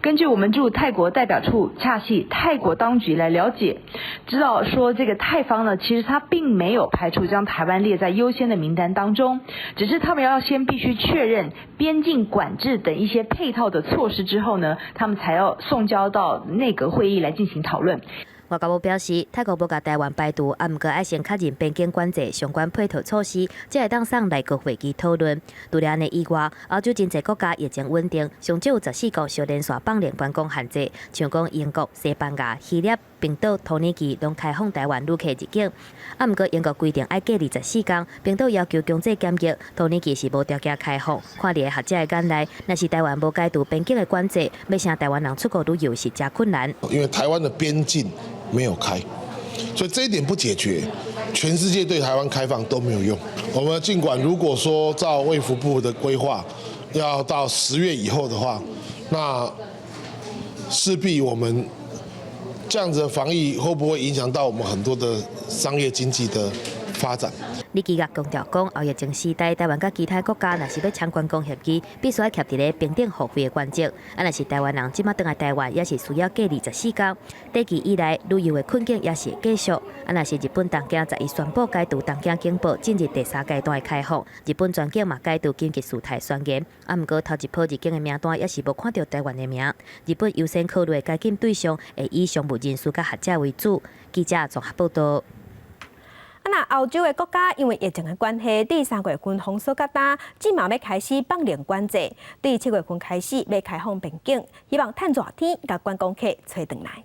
根據我們駐泰國代表處洽繫泰國當局來了解，知道說這個泰方呢，其實他並沒有排除將台灣列在優先的名單當中，只是他們要先必須確認邊境管制等一些配套的措施之後呢，他們才要送交到內閣會議來進行討論。外交部表示，泰國無共台灣排除，啊，毋過愛先確認邊境管制相關配套措施，才會當送內閣會議討論。除了按呢以外，歐洲真濟國家疫情穩定，上少有14國小連續放寬觀光限制，像講英國、西班牙、希臘、冰島、土耳其攏開放台灣旅客入境。啊，毋過英國規定愛隔離14工，冰島要求強制檢疫，土耳其是無條件開放。看佇學者的眼內，若是台灣無解除邊境的管制，欲請台灣人出國旅遊是誠困難。因為台灣的邊境沒有開，所以這一點不解決，全世界對台灣開放都沒有用。我們儘管如果說照衛福部的規劃，要到10月以後的話，那勢必我們這樣子的防疫會不會影響到我們很多的商業經濟的發展？李基岳強調講，後疫情時代，台灣佮其他國家若是欲簽觀光協議，必須愛徛佇咧平等互惠的原則。啊，若是台灣人這馬轉來台灣，也是需要隔離14工。短期以來，旅遊的困境也是會繼續。啊，若是日本東京11宣布解除東京警報，進入第三階段的開放，日本全境嘛解除緊急事態宣言。啊，毋過頭一波入境的名單也是無看著台灣的名。日本優先考慮的解禁對象會以商務人士佮學者為主。記者綜合報道。啊，若歐洲的國家因為疫情的關係，對3月份封鎖甲今，這馬欲開始放寬管制，對7月份開始欲開放邊境，希望趁熱天共觀光客揣轉來。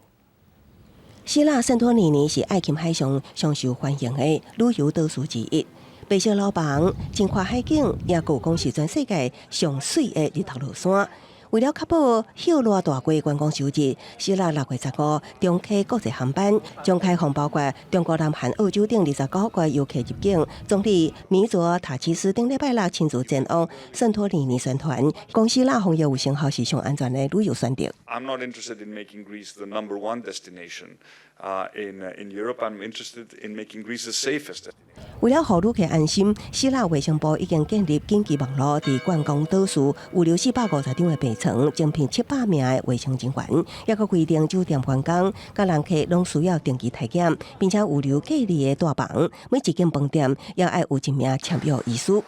希臘聖托里尼是愛琴海上上受歡迎的旅遊島嶼之一，白色樓房、真寬海景，也閣有講是全世界上媠的日頭落山。為了確保歇熱大季觀光收入，希臘6月15重啟國際航班，將開放包括中國、南韓、澳洲等29國遊客入境。總理米佐塔基斯頂禮拜六親自前往聖托里尼宣傳，講希臘防疫有成效是上安全的旅遊選擇。 I'm not interested in making Greece the number one destination in Europe. I'm interested in making Greece the safest. 為了予旅客安心，希臘衛生部已經建立緊急網路，佇觀光島嶼預留450張的病床，徵聘700名的衛生人員，抑閣規定酒店員工佮人客攏需要定期體檢，並且預留隔離的大房，每一間飯店也愛有一名簽約醫師。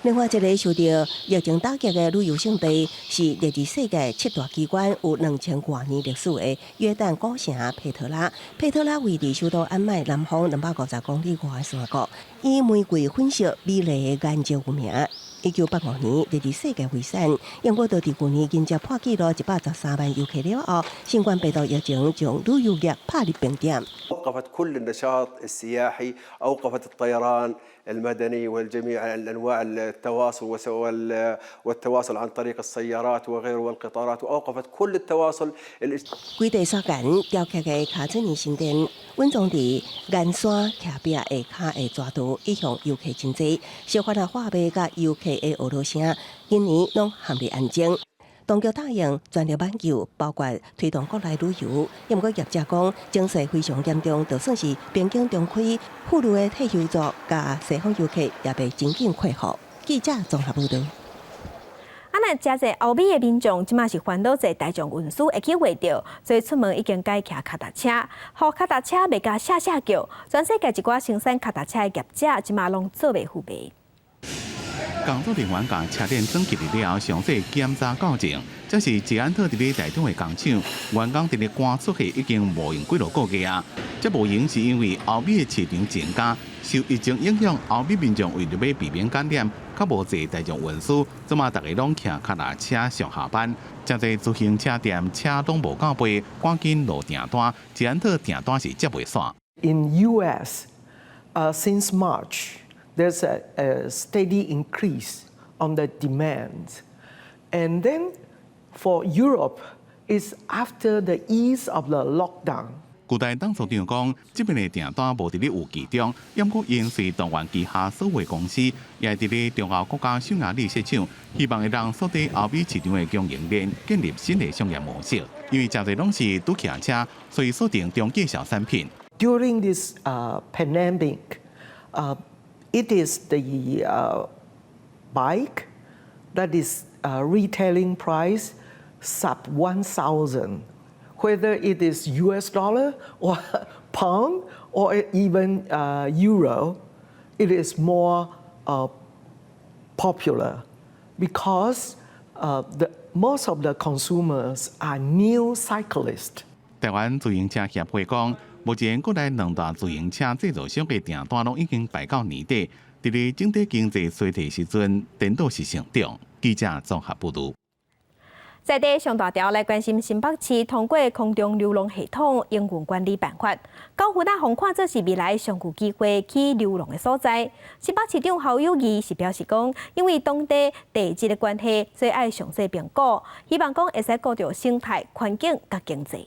另外一个受著疫情打擊的旅遊勝地，是列入世界七大奇觀有2000外年歷史的約旦古城佩特拉。佩特拉位佇首都安曼南方250公里外的山谷，以玫瑰粉色美麗的岩石聞名。1985年列入世界遺產，不過佇舊年迎接破紀錄113萬遊客了後，新冠病毒疫情將旅遊業拍入冰點。 أوقفت كل النشاط السياحي، أوقفت الطيران المدني والجميع الأنواع التواصل والتواصل عن طريق السيارات وغيره والقطارات وأوقفت كل التواصل. 規塊砂岩雕刻的卡茲尼神殿，隱藏佇岩山徛壁下跤的蛇道，一向遊客真濟。小販仔販賣佮遊客的學囉聲，今年攏陷入安靜。當局答應全力挽救，包括推動國內旅遊。毋過業者講，情勢非常嚴重，就算是邊境重開，婦女的退休族佮西方遊客也袂真緊恢復。記者綜合報導。啊，若誠濟歐美的民眾，這馬是煩惱坐大眾運輸會去袂著，所以出門已經改騎跤踏車，予跤踏車賣共嚇嚇叫。全世界一寡生產跤踏車的業者，這馬攏做袂赴賣。工作人員共車鏈轉起了後，詳細檢查校正。這是捷安特佇咧台中的工廠，員工佇咧趕出貨已經無閒幾落個月啊。這無閒是因為歐美的市場增加，受疫情影響，歐美民眾為著欲避免感染，較無坐大眾運輸，這馬逐家攏騎跤踏車上下班。誠濟自行車店車攏無夠賣，趕緊落訂單。捷安特訂單是接袂煞。 In US, since March, there's a steady increase on the demand. And then for Europe, it's after the ease of the lockdown. 舊台董事長講，這筆的訂單無佇咧預期中，毋過𪜶隨動員旗下所有公司，也佇咧中歐國家匈牙利設廠，希望會當鎖定歐美市場的供應鏈，建立新的商業模式。因為誠濟攏是拄騎車，所以鎖定中價小產品。 During this pandemic, it is the bike that is retailing price sub 1,000, whether it is US dollar or pound or even euro, it is more popular because the most of the consumers are new cyclists. 台灣自行車協會講，目前國內兩大自行車製造商的訂單攏已經排到年底，佇咧整體經濟衰退時陣，顛倒是成長。記者綜合報導。在地上大條來關心新北市通過空中遊廊系統營運管理辦法，九份仔予看做是未來上有機會起遊廊的所在。新北市長侯友宜是表示講，因為當地地質的關係，所以愛詳細評估，希望講會使顧著生態環境佮經濟。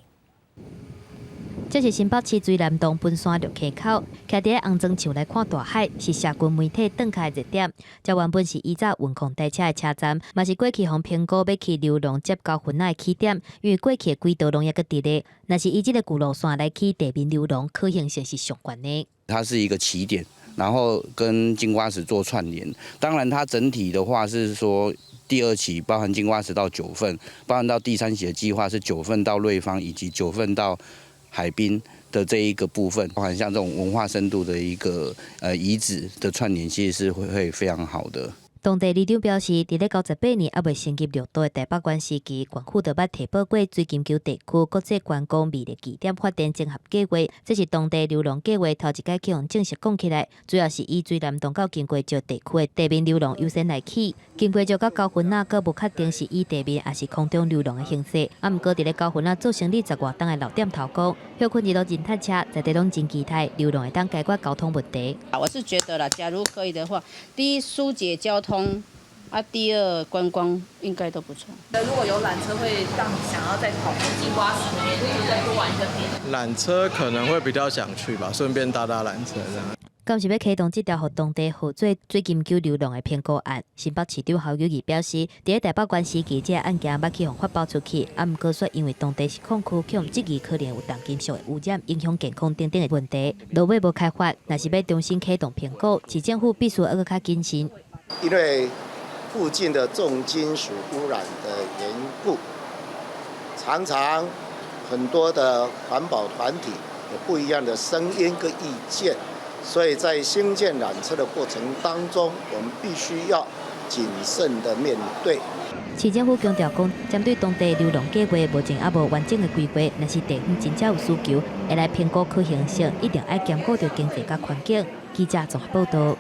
這是新北市水湳洞歕山綠溪口，徛佇紅磚牆來看大海，是社群媒體轉開熱點。這原本是以早運控台車的車站，嘛是過去予評估欲起遊廊接九份仔的起點，因為過去的軌道攏猶閣佇咧。若是以這個舊路線來起地面遊廊，可行性是上懸的。它是一個起點，然後跟金瓜石做串聯。當然，它整體的話是說，第二期包含金瓜石到九份，包含到第三期的計劃是九份到瑞芳以及九份到海濱的這一個部分，包含像這種文化深度的一個遺址的串聯，其實是會非常好的。當地里長表示，佇咧98年猶未升級綠島的台北縣時期，縣府就捌提報過水金丘地區國際觀光魅力據點發展綜合計劃，這是當地遊廊計劃頭一擺去予正式講起來，主要是以水湳洞到金瓜石地區的地面遊廊優先來起。金瓜石佮九份仔閣無確定是以地面抑是空中遊廊的形式。啊，毋過佇咧九份仔做生理十外冬的老店頭講，歇睏日攏真塞車，在地攏真期待遊廊會當解決交通問題。我是覺得啦，假如可以的話，第一疏解交通。啊，第二觀光應該都不錯。如果有纜車，會讓你想要再跑去金瓜石那邊，就再多玩一個點。纜車可能會比較想去吧，順便搭搭纜車這樣。敢是欲啟動這條予當地號做水金丘遊廊的評估案，新北市長侯友宜表示，佇咧台北縣時期，這個案件捌去予發包出去，啊，毋過說因為當地是礦區，去予質疑可能有重金屬的污染，影響健康等等的問題，落尾無開發。若是欲重新啟動評估，市政府必須閣較謹慎。因為附近的重金屬污染的緣故，常常很多的環保團體有不一樣的聲音跟意見，所以在興建纜車的過程當中，我們必須要謹慎的面對。市政府強調講，針對當地遊廊計劃，目前猶無完整的規劃，若是地方真正有需求，會來評估可行性，一定愛兼顧著經濟佮環境。記者綜合報道。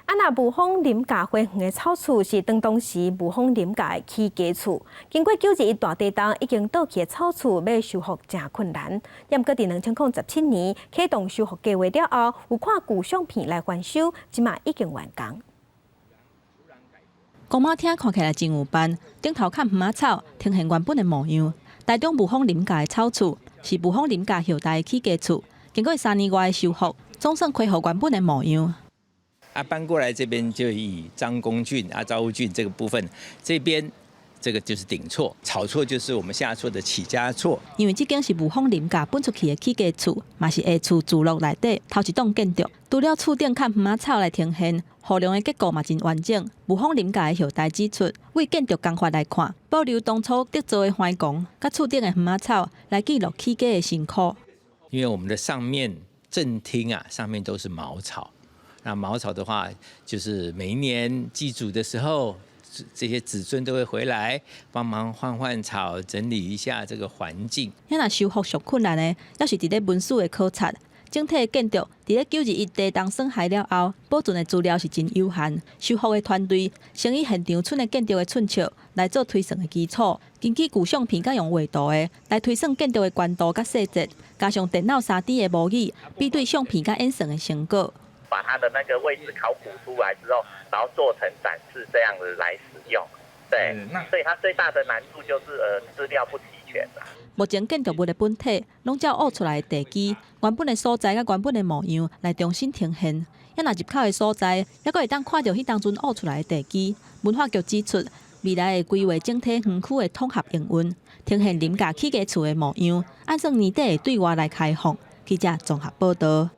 啊，那霧峰林家花園的草厝是當時霧峰林家的起家厝，經過9·21大地震已經倒去的草厝，欲修復誠困難。毋過佇2017年啟動修復計劃了後，有看舊相片來翻修，這馬已經完工。公媽廳看起來真有範，頂頭崁園仔草，呈現原本的模樣。台中霧峰林家的草厝是霧峰林家後代的起家厝，經過3年外的修復，總算恢復原本的模樣。啊，搬過來這邊就以張公圳啊、造物郡這個部分，這邊這個就是頂厝，草厝就是我們下厝的起家厝。因為這間是霧峰林家搬出去的起家厝，嘛是下厝聚落內底頭一棟建築。除了厝頂崁園仔草來呈現，護廊的結構嘛真完整。霧峰林家的後代指出，為建築工法來看，保留當初竹造的橫摃，佮厝頂的園仔草來記錄起家的辛苦。因為我們的上面正廳啊，上面都是茅草。那茅草的話，就是每一年祭祖的時候，這些子孫都會回來幫忙換換草，整理一下這個環境。遐若修復上困難的，猶是佇咧文史的考察。整體的建築佇咧9·21地動損害了後，保存的資料是真有限。修復的團隊先以現場村的建築的寸尺來做推算的基礎，根據舊相片佮用畫圖的來推算建築的高度佮細節，加上電腦3D 的模擬，比對相片佮演算的成果。把它的那個位置考古出來之後，然後做成展示這樣子來使用。對，所以它最大的難度就是資料不齊全。全啦。目前建築物的本體攏照挖出來的地基，原本的所在佮原本的模樣來重新呈現。猶若入口的所在，猶閣會當看著彼當陣挖出來的地基。文化局指出，未來會規劃整體園區的統合營運，呈現林家起家厝的模樣，按算年底會對外來開放。記者綜合報道。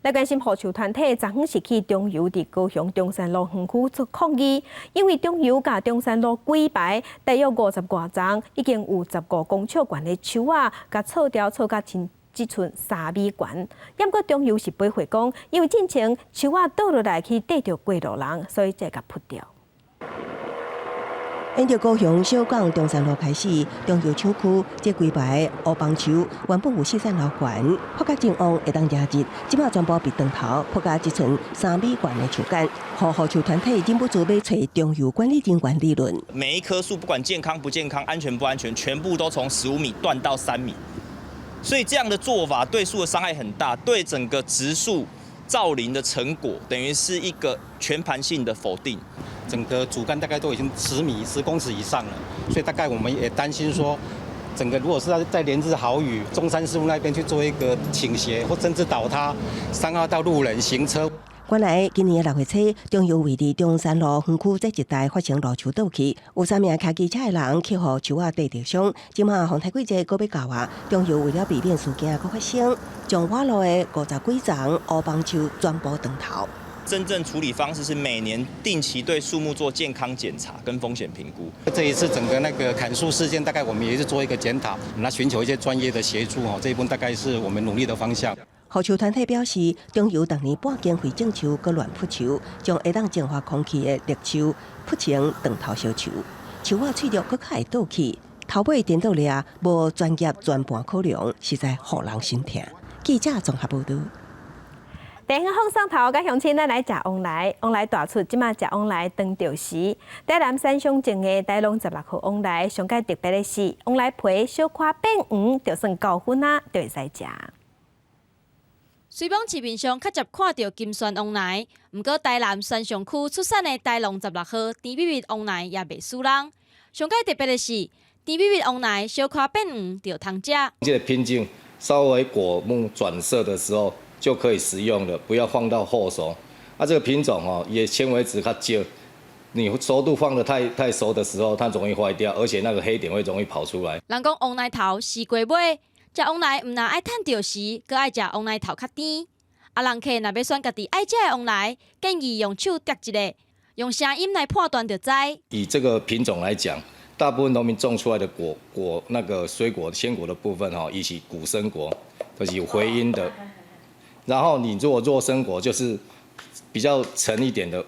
來關心護樹團體，昨昏是去中油佇高雄中山路園區做抗議，因為中油共中山路規排大約50外叢，已經有15公尺懸的樹仔，共銼掉銼甲親只賰3米懸。毋過中油是回復講，因為進前樹仔倒落來去硩著過路人，所以才共撲掉。沿著高雄小港中山路開始，中油廠區這規排烏枋樹原本有4層樓懸，撲甲真旺會當遮日，這馬全部被斷頭，撲甲只賰3米懸的樹幹，予護樹團體忍不住欲揣中油管理人員理論。每一棵樹不管健康不健康、安全不安全，全部都從15米斷到3米，所以這樣的做法對樹的傷害很大，對整個植樹造林的成果等於是一個全盤性的否定。整個主幹大概都已經10米、10公尺以上了，所以大概我們也擔心說，整個如果是在連日豪雨，中山四路那邊去做一個傾斜或甚至倒塌，傷害到路人行車。原來今年6月初，中油位佇中山路園區這一帶發生路樹倒去，有三名騎機車的人去予樹仔硩著傷。這馬風台季節閣欲到啊，中油為了避免事件閣發生，將外路的50幾叢烏枋樹全部斷頭。真正處理方式是每年定期對樹木做健康檢查跟風險評估。這一次整個那個砍樹事件，大概我們也是做一個檢討，那尋求一些專業的協助哦，這一部分大概是我們努力的方向。護樹團體表示，中油逐年半經費種樹，閣亂撲樹，將會當淨化空氣的綠樹撲成斷頭燒樹，樹仔脆弱閣較會倒去，頭尾顛倒掠，無專業全盤考量，實在予人心疼。記者綜合報導。電影放送頭，佮鄉親咱來食旺來，旺來大出，這馬食旺來當著時。台南山上種的大龍16號旺來，上蓋特別的是，旺來皮小可變黃，就算9分啊，就會使食。雖罔市面上較捷看著金萱旺來，毋過台南山上區出產的大龍16號甜蜜蜜旺來也袂輸人。上蓋特別的是，甜蜜蜜旺來小可變黃就通食。這個品種稍微果木轉色的時候就可以食用了，不要放到後熟。啊，這個品種哦，也纖維質較少，你熟度放得太熟的時候，它容易壞掉，而且那個黑點會容易跑出來。人講旺來頭時過尾，食旺來毋但愛趁著時，閣愛食旺來頭較甜。啊，人客若欲選家己愛食的旺來，建議用手捏一下，用聲音來判斷就知。以這個品種來講，大部分農民種出來的果那個水果鮮果的部分吼，伊是鼓聲果，就是有回音的。然後你如果弱聲果，就是比較沉一點的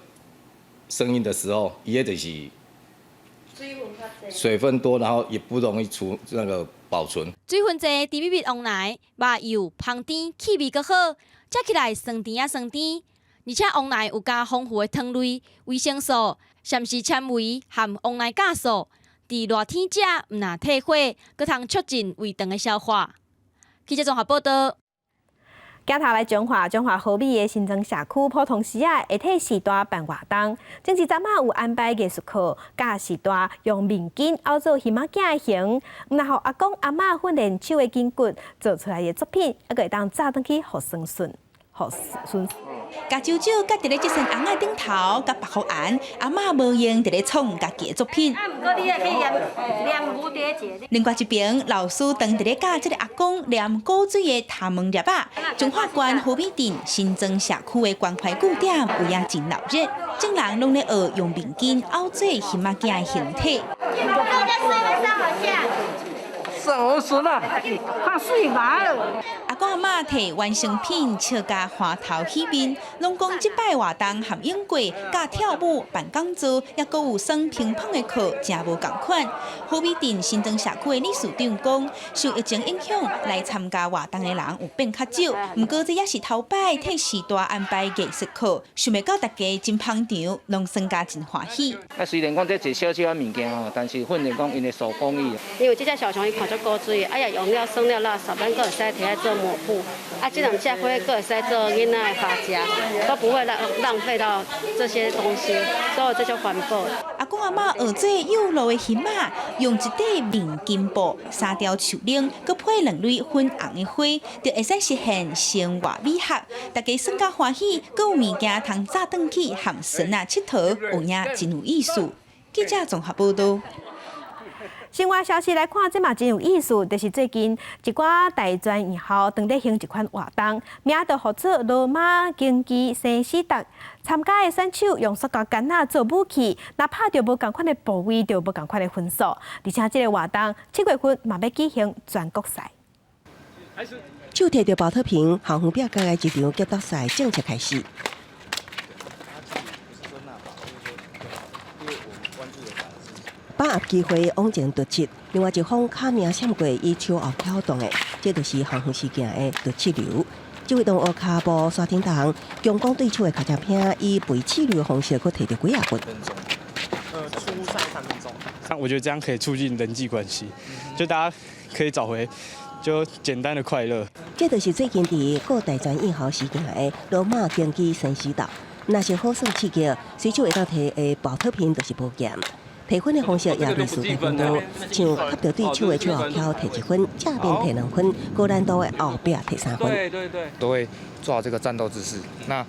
聲音的時候，也就是水分多，然後也不容易出那個保存。水分濟，甜蜜蜜旺來，肉幼芳甜，氣味閣好，食起來酸甜仔酸甜。而且旺來有加豐富的糖類、維生素、膳食纖維含旺來酵素，佇熱天食毋但退火，閣通促進胃腸的消化。記者綜合報道。鏡頭來彰化，彰化和美的新莊社區普通時仔會替序大辦活動，前一陣仔有安排藝術課，教序大用面筋拗做魚仔羹的形，然後阿公阿嬤訓練手的筋骨做出來的作品，猶閣會當紮轉去予孫孫，予孫。共招招佮佇咧這扇尪仔頂頭，佮白福安阿嬤無閒佇咧創家己的作品。另外一邊，老師當佇咧教這个阿公念古錐的頭毛粒仔。彰化縣和美鎮新莊社區的關懷據點有影真鬧熱，眾人攏咧學用面筋拗做魚仔羹的形體。手熟啦，怕水麻了。阿公阿嬤提完成品，笑甲歡頭喜面，攏講這擺活動含英過、教跳舞、辦講座，猶閣有耍乒乓的課，誠無仝款。和美鎮新莊社區的理事長講，受疫情影響，來參加活動的人有變較少，毋過這也是頭擺替序大安排藝術課，想袂到大家真捧場，攏耍甲真歡喜。啊，雖然講這一小小仔物件吼，但是訓練講𪜶的手工藝。因為這隻小熊伊看足足古錐，啊也用了算了垃圾，咱閣會使提來做抹布，啊，這兩隻花閣會使做囡仔的髮夾，都不會浪費到這些東西，所以這就環保。阿公阿嬤學做幼路的魚仔，用一塊面巾布、三條樹奶，閣配兩蕊粉紅的花，就會使實現生活美學。大家耍甲歡喜，閣有物件通紮轉去，和孫仔𨑨迌，有影真有意思。記者綜合報導。新聞消息來看，這嘛真有意思，就是最近一寡大專院校當咧行一款活動，名就號做羅馬競技生死鬥。參加的選手用塑膠桿仔做武器，若拍著無仝款的部位，就無仝款的分數。而且這個活動7月份嘛欲舉行全國賽。手提著寶特瓶，校園壁角的一場格鬥賽正式開始。把握機會往前突刺，另外一方卡名閃過以手後挑動的，這就是校園事件的突刺流。這位同學跤步刷叮當，強攻對手的尻脊骿，以背刺流的方式，閣提著幾仔分。初賽3分鐘。那我覺得這樣可以促進人際關係，就大家可以找回就簡單的快樂。這就是最近佇各大專院校事件的羅馬競技生死鬥，若是好耍刺激，隨手會當提的寶特瓶就是寶劍。提分的方式也類似跆拳道，像磕著對手的手後蹺提一分，正面提2分，高難度的後壁提3分。對對對，都會做好這個戰鬥姿勢。那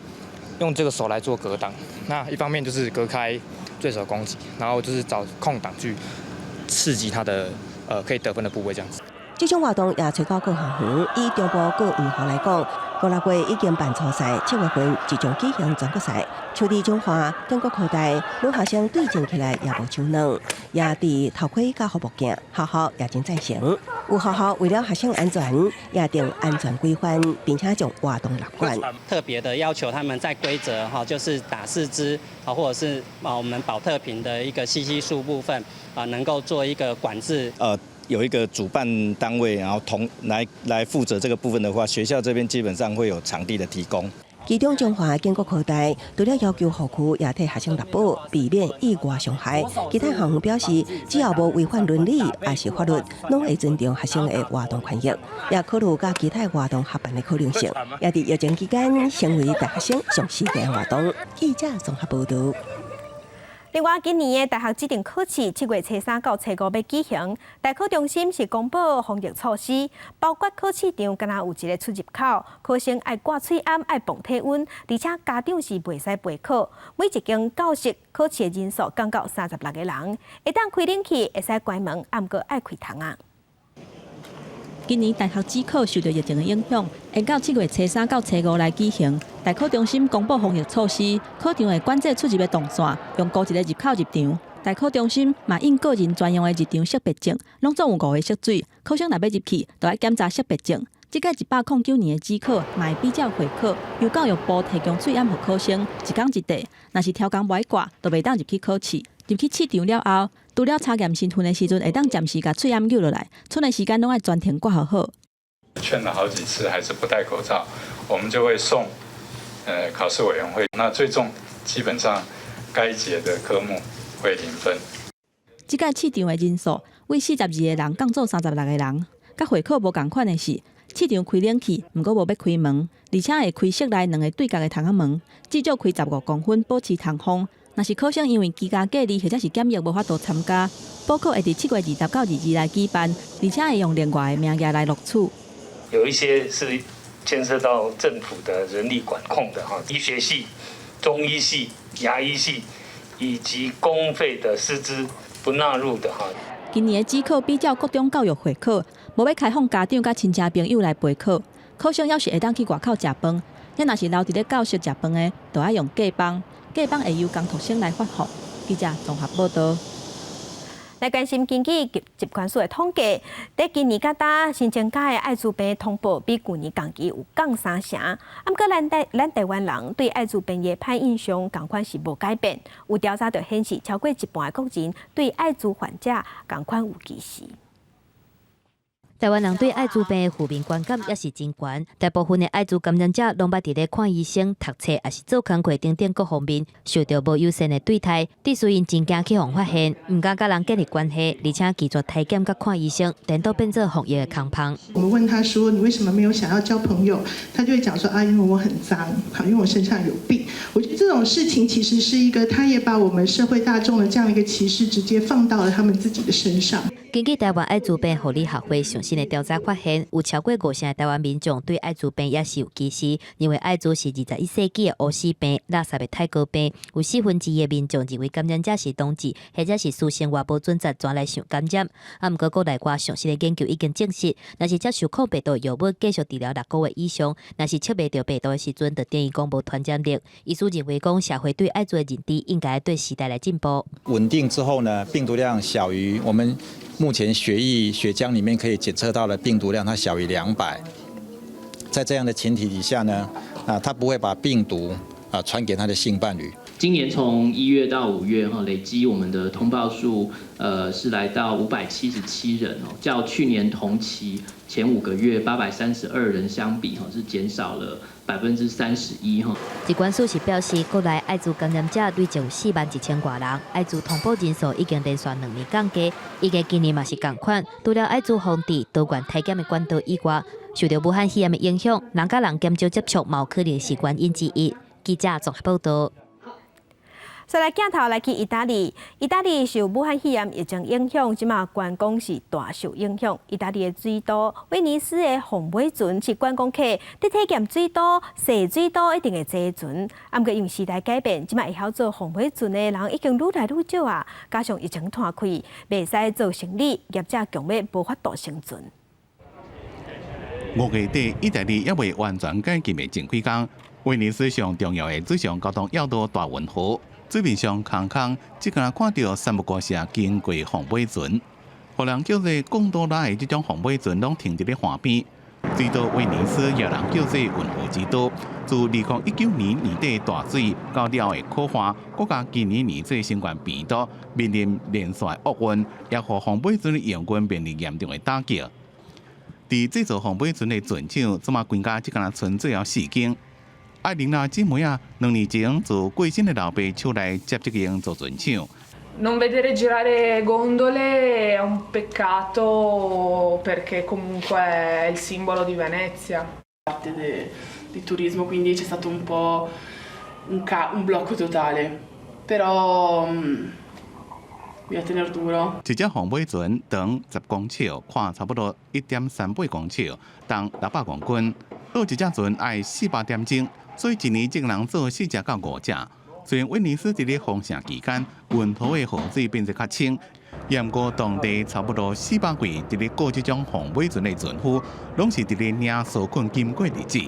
用這個手來做格擋，那一方面就是隔開對手攻擊，然後就是找空檔去刺激他的可以得分的部位，這樣子。這種活動也吹到各校園，以中部各院校來講，五六月已經辦初賽，7月份即將舉行全國賽。像佇彰化、建國科大，女學生對戰起來也無手軟，也佇頭盔佮護目鏡，學校也真贊成。有學校為了學生安全，也定安全規範，並且將活動納管。特別的要求他們在規則哈，就是打四肢啊，或者是啊我們寶特瓶的一個吸吸數部分啊，能夠做一個管制。有一個主辦單位，然後同來負責這個部分的話，學校這邊基本上會有場地的提供。其中，彰化建國科大除了要求學區也替學生納保，避免意外傷害。其他校園表示，只要無違反倫理抑是法律，攏會尊重學生的活動權益，也考慮佮其他活動合辦的可能性。也佇疫情期間，成為大學生上時間活動。記者綜合報導。另外，今年的大學指定考試7月初三到初五欲舉行，大考中心是公布防疫措施，包括考試場敢若有一个出入口，考生愛掛喙罨、愛磅體溫，而且家長是袂使陪考。每一間教室考試的人數降到36個人，會當開冷氣，會使關門，毋過愛開窗仔。今年大學指考受著疫情的影響，延到7月初三到初五來舉行。大考中心公布防疫措施，考場會管制出入的動線，用孤一个入口入場。大考中心嘛印個人專用的入場識別證，攏總有五个色水，考生若欲入去，就愛檢查識別證。這屆109年的指考嘛會比照會考，由教育部提供喙罨予考生，一工一塊。若是超工無愛掛，就袂當入去考試。入去試場了後，除了查驗身份的時陣，會當暫時共喙罨扭落來，賰的時間攏愛全程掛予好。勸了好幾次還是不戴口罩，我們就會送考試委員會。那最終基本上該節的科目會零分。這屆試場的人數為42個人降做36個人，佮會考無仝款的是，試場開冷氣，毋過無欲開門，而且會開室內兩个對角的窗仔門，至少開15公分，保持通風。若是考生因為居家隔離或者是檢疫無法度參加，補考會佇7月20到22來舉辦，而且會用另外的名額來錄取。有一些是牽涉到政府的人力管控的哈，醫學系、中醫系、牙醫系以及公費的師資不納入的哈。今年的指考比照國中教育會考，無欲開放家長佮親戚朋友來陪考，考生猶是會當去外口食飯。若是留佇咧教室食飯的，就愛用隔枋，隔枋會由工讀生來發放。記者綜合報導。來關心根據疾管署的統計，佇今年到今新增加的愛滋病通報比舊年同期有降3成。毋過咱台灣人對愛滋病的歹印象仝款是無改變。有調查就顯示，超過一半的國人對愛滋患者仝款有歧視。台灣人對愛滋病的負面觀感也是真懸，大部分的愛滋感染者攏捌佇咧看醫生、讀冊，抑是做工課等等各方面受著無友善的對待，致使𪜶真驚去予發現，毋敢佮人建立關係，而且拒絕體檢佮看醫生，顛倒變做防疫的空縫。我們問他說：“你為什麼沒有想要交朋友？”他就會講說：“啊，因為我很髒，好，因為我身上有病。”我覺得這種事情其實是一個，他也把我們社會大眾的這樣一個歧視直接放到了他們自己的身上。根據台灣愛滋病護理學會上新的調查發現，有超過五成的台灣民眾對愛滋病也是有歧視，認為愛滋是21世紀的烏死病、垃圾的泰國病。有1/4的民眾認為感染者是同志，或者是私生活無準則，轉來受感染。啊，毋過國內外上新的研究已經證實，若是接受抗病毒藥物繼續治療6個月以上，若是測袂著病毒的時陣，就等於講無傳染力。醫師認為講，社會對愛滋的認知應該對時代來進步。穩定之後呢，病毒量小於我們目前血液血漿裡面可以檢測到的病毒量，它小於200。在這樣的前提底下呢，啊，它不會把病毒啊傳給他的性伴侶。今年從1月到5月哈，累積我們的通報數，是來到577人哦，較去年同期前5個月832人相比，哈，是減少了31%哈。疾管署是表示，國內愛滋感染者累計有4萬1千外人，愛滋通報人數已經連續2年降低，預計今年嘛是仝款。除了愛滋防治、多元體檢的管道以外，受著武漢肺炎的影響，人佮人減少接觸，嘛有可能是原因之一。記者綜合報道。再來鏡頭來去意大利，意大利受武漢肺炎疫情影響，這馬觀光是大受影響。意大利的水都威尼斯的鳳尾船是觀光客佇體驗水都、踅水都一定會坐船。啊，毋過因為時代改變，這馬會曉做鳳尾船的人已經愈來愈少啊。加上疫情拖開，袂使做生理，業者強欲無法度生存。5月底，意大利猶未完全解禁的前幾工，威尼斯上重要的水上交通要道大運河。水面上空空，只敢看著三不五時經過鳳尾船，予人叫做貢多拉的這種鳳尾船，攏停佇咧岸邊。水都威尼斯予人叫做運河之都，自2019年年底大水到了後的苦旱，閣佮今年年底新冠病毒面臨連續的厄運，也予鳳尾船的營運面臨嚴重的打擊。佇製造鳳尾船的船廠，這馬規家只敢賰最後四間。艾琳娜姊妹啊，2年前自過身的老爸手來接這間造船廠。 Non vedere girare gondole è un peccato perché comunque è il simbolo di Venezia. Parte di turismo, quindi c'è stato un po' un blocco totale, però bisogna tener duro. 一隻鳳尾船長10公尺，寬差不多1.38公尺，重600公斤。做一隻船愛400點鐘，所以一年只能做四隻到五隻。雖然威尼斯佇咧封城期間，運河的河水變得較清，毋過當地差不多400位佇咧顧這種鳳尾船的船夫，攏是佇咧領紓困金過日子。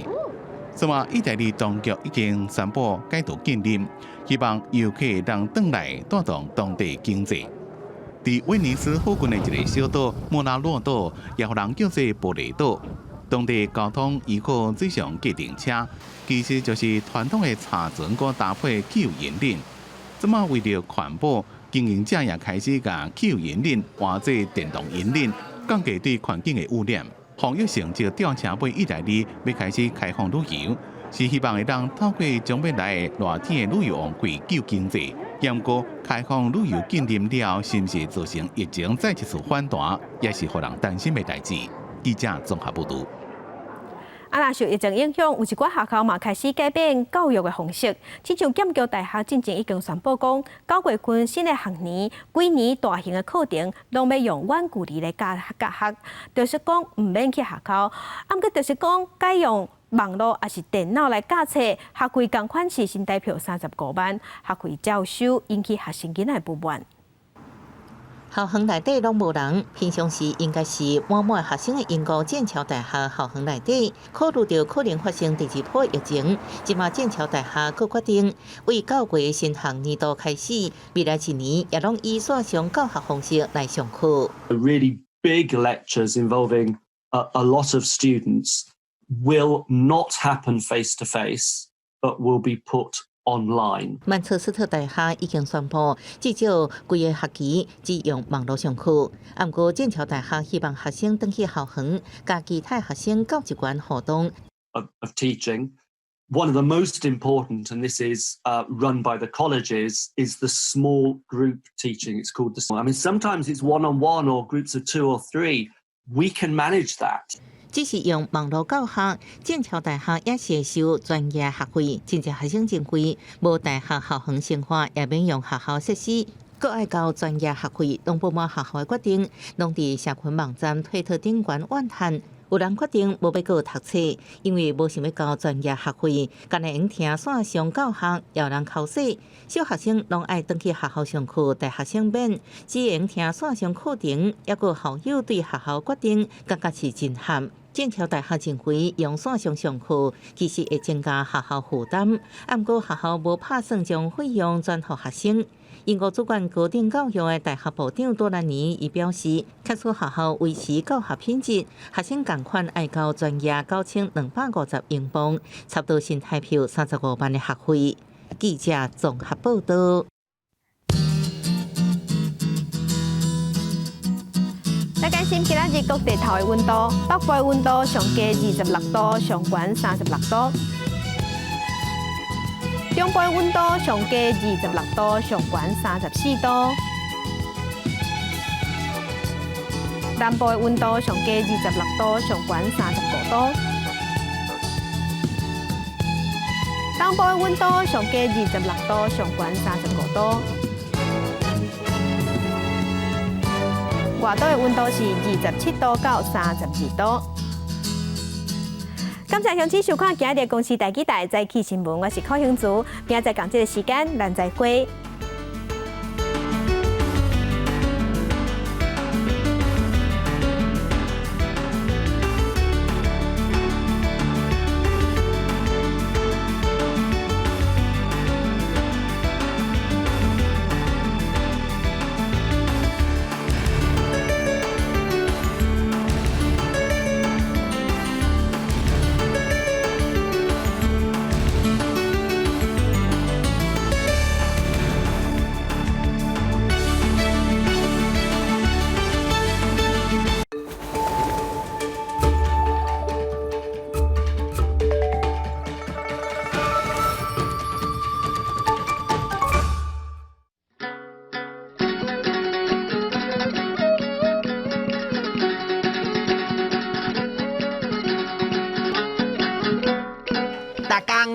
此外，意大利當局已經宣布解除禁令，希望遊客能轉來帶動當地經濟。佇威尼斯附近的一個小島莫拉諾島，也予人叫做玻璃島。當地交通依靠水上計程車，其實就是傳統的柴船，閣搭配汽油引擎。這馬為著環保，經營者也開始共汽油引擎換做電動引擎，降低對環境的污染。防疫成績吊車尾，意大利欲開始開放旅遊，是希望會當透過將欲來的熱天的旅遊旺季救經濟。毋過開放旅遊禁令了後，是毋是造成疫情再一次反彈，也是予人擔心的代誌。記者綜合報導。啊，若受疫情影響，有一寡學校嘛開始改變教育的方式。親像劍橋大學進前已經宣布講，9月份新的學年，幾年大型的課程攏欲用遠距離來教教學，就是講毋免去學校。啊，毋過就是講改用網路抑是電腦來教冊，學費仝款是新台票35萬，學費照收，引起學生囡仔不滿。校園內底攏無人，平常時應該是滿滿學生的英國劍橋大學校園內底，考慮著可能發生第二波疫情，這馬劍橋大學閣決定，為9月新學年度開始，未來一年也攏以線上教學方式來上課。 Really big lectures involving a lot of students will not happen face to face, but will be put online. 曼徹斯特大學已經宣布，至少規个學期只用網路上課。毋過劍橋大學希望學生轉去校園，佮其他學生教職員互動。 Of teaching. One of the most important, and this is run by the colleges, is the small group teaching. It's called the. I mean, sometimes it's one-on-one or groups of two or three. We can manage that. 只是用網路教學，劍橋大學也是會收專業學費。真濟學生認為，無大學校園生活，也免用學校設施，閣愛交專業學費，攏不滿學校的決定，攏佇社群網站推特頂懸怨嘆。有人決定無欲閣讀冊，因為無想欲交專業學費，干焦會用聽線上教學，也有人剾洗。小學生攏愛轉去學校上課，大學生免，只會用聽線上課程。猶閣校友對學校決定感覺是震撼。劍橋大學認為用線上上課其實會增加學校負擔，毋過學校無拍算將費用轉予學生。英國主管高等教育的大學部長多蘭尼伊表示，假使學校維持教學品質，學生仝款愛交專業9250英鎊，差不多新台票35萬的學費。記者綜合報道。來關心今仔日各地頭的溫度，北部的溫度上低26度，上懸36度；中部的溫度上低26度，上懸34度；南部的溫度上低26度，上懸35度；東部的溫度上低26度，上懸35度。外島的溫度是27度到32度。感謝鄉親收看今日的公視台語台早起新聞，我是柯興祖，明仔載仝這个時間，咱再會。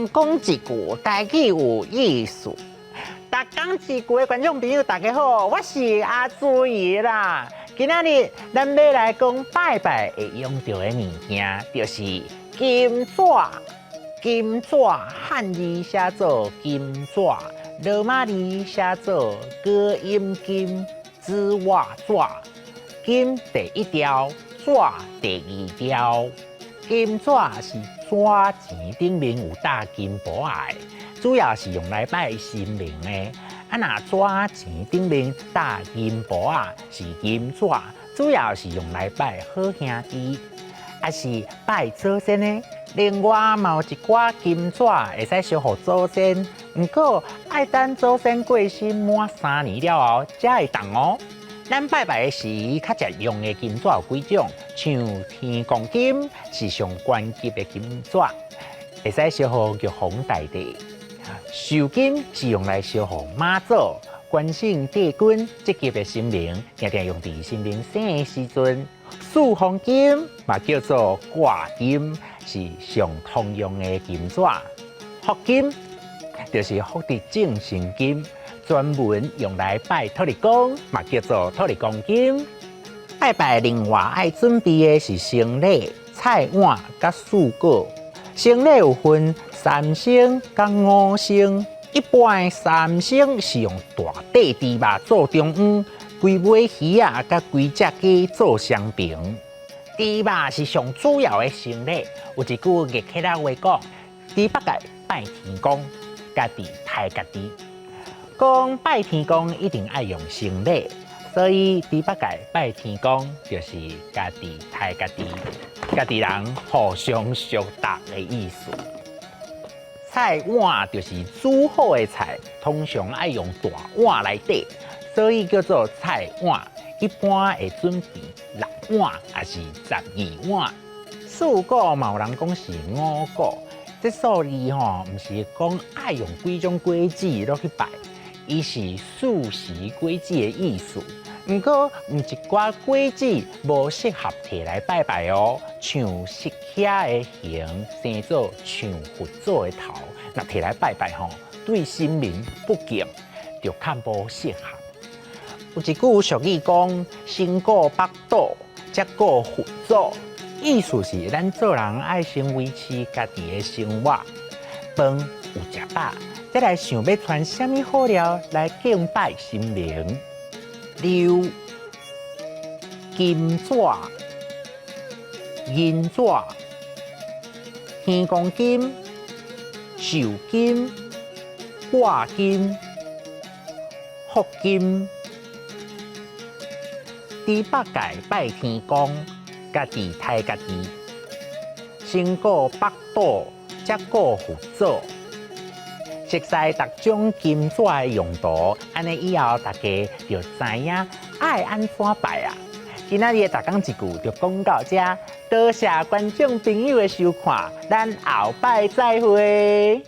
逐工講一句，台語有意思。逐工一句的觀眾朋友，大家好，我是阿朱姨啦。今仔日咱欲來講拜拜會用著的物件，就是金紙。金紙漢字寫做金紙，羅馬字寫做高音金，紙襪紙。金第一調，紙第二調。金紙是紙錢頂面有貼金箔仔的，主要是用來拜神明的。啊，若紙錢頂面貼銀箔仔是銀紙，主要是用來拜好兄弟，抑是拜祖先的。另外嘛有一寡金紙會使燒予祖先，毋過愛等祖先過身滿3年了後才會動哦。咱拜拜的時，較常用的金紙有幾種，像天公金是上懸級的金紙，會使燒予玉皇大帝；壽金是用來燒予媽祖、關聖帝君這級的神明，定定用佇神明生的時陣。四方金嘛叫做掛金，是上通用的金紙。福金就是福德正神金。專門用來拜土地公，嘛叫做土地公金。拜拜另外愛準備的是牲禮、菜碗佮水果。牲禮有分三牲佮五牲，一般的三牲是用大塊豬肉做中央，幾尾魚仔佮幾隻雞做雙爿。豬肉是上主要的牲禮。有一句月客仔話講：豬八戒拜天公，家己刣家己。講拜天公一定愛用牲禮，所以豬八戒拜天公就是家己刣家己，家己人互相相搭的意思。菜碗就是煮好的菜，通常愛用大碗來底，所以叫做菜碗。一般會準備六碗，抑是12碗。四果嘛有人講是五果，這數字吼，毋是講愛用幾種果子落去拜，伊是四時果子的意思。毋過，有一寡果子無適合提來拜拜哦，像釋迦的形生做像佛祖的頭，若提來拜拜吼，對神明不敬，就較無適合。有一句俗語講：先顧腹肚，才顧佛祖。意思是咱做人愛先維持家己的生活，飯有食飽，再來想欲穿啥物好料來敬拜神明。例金紙、銀紙、天公金、壽金、掛金、福金。豬八戒拜天公，家己刣家己，先顧腹肚，才顧佛祖。熟悉逐種金紙的用途，按呢以後大家就知影愛按怎拜啊。今仔日的逐工一句就講到遮，多謝觀眾朋友的收看，咱後擺再會。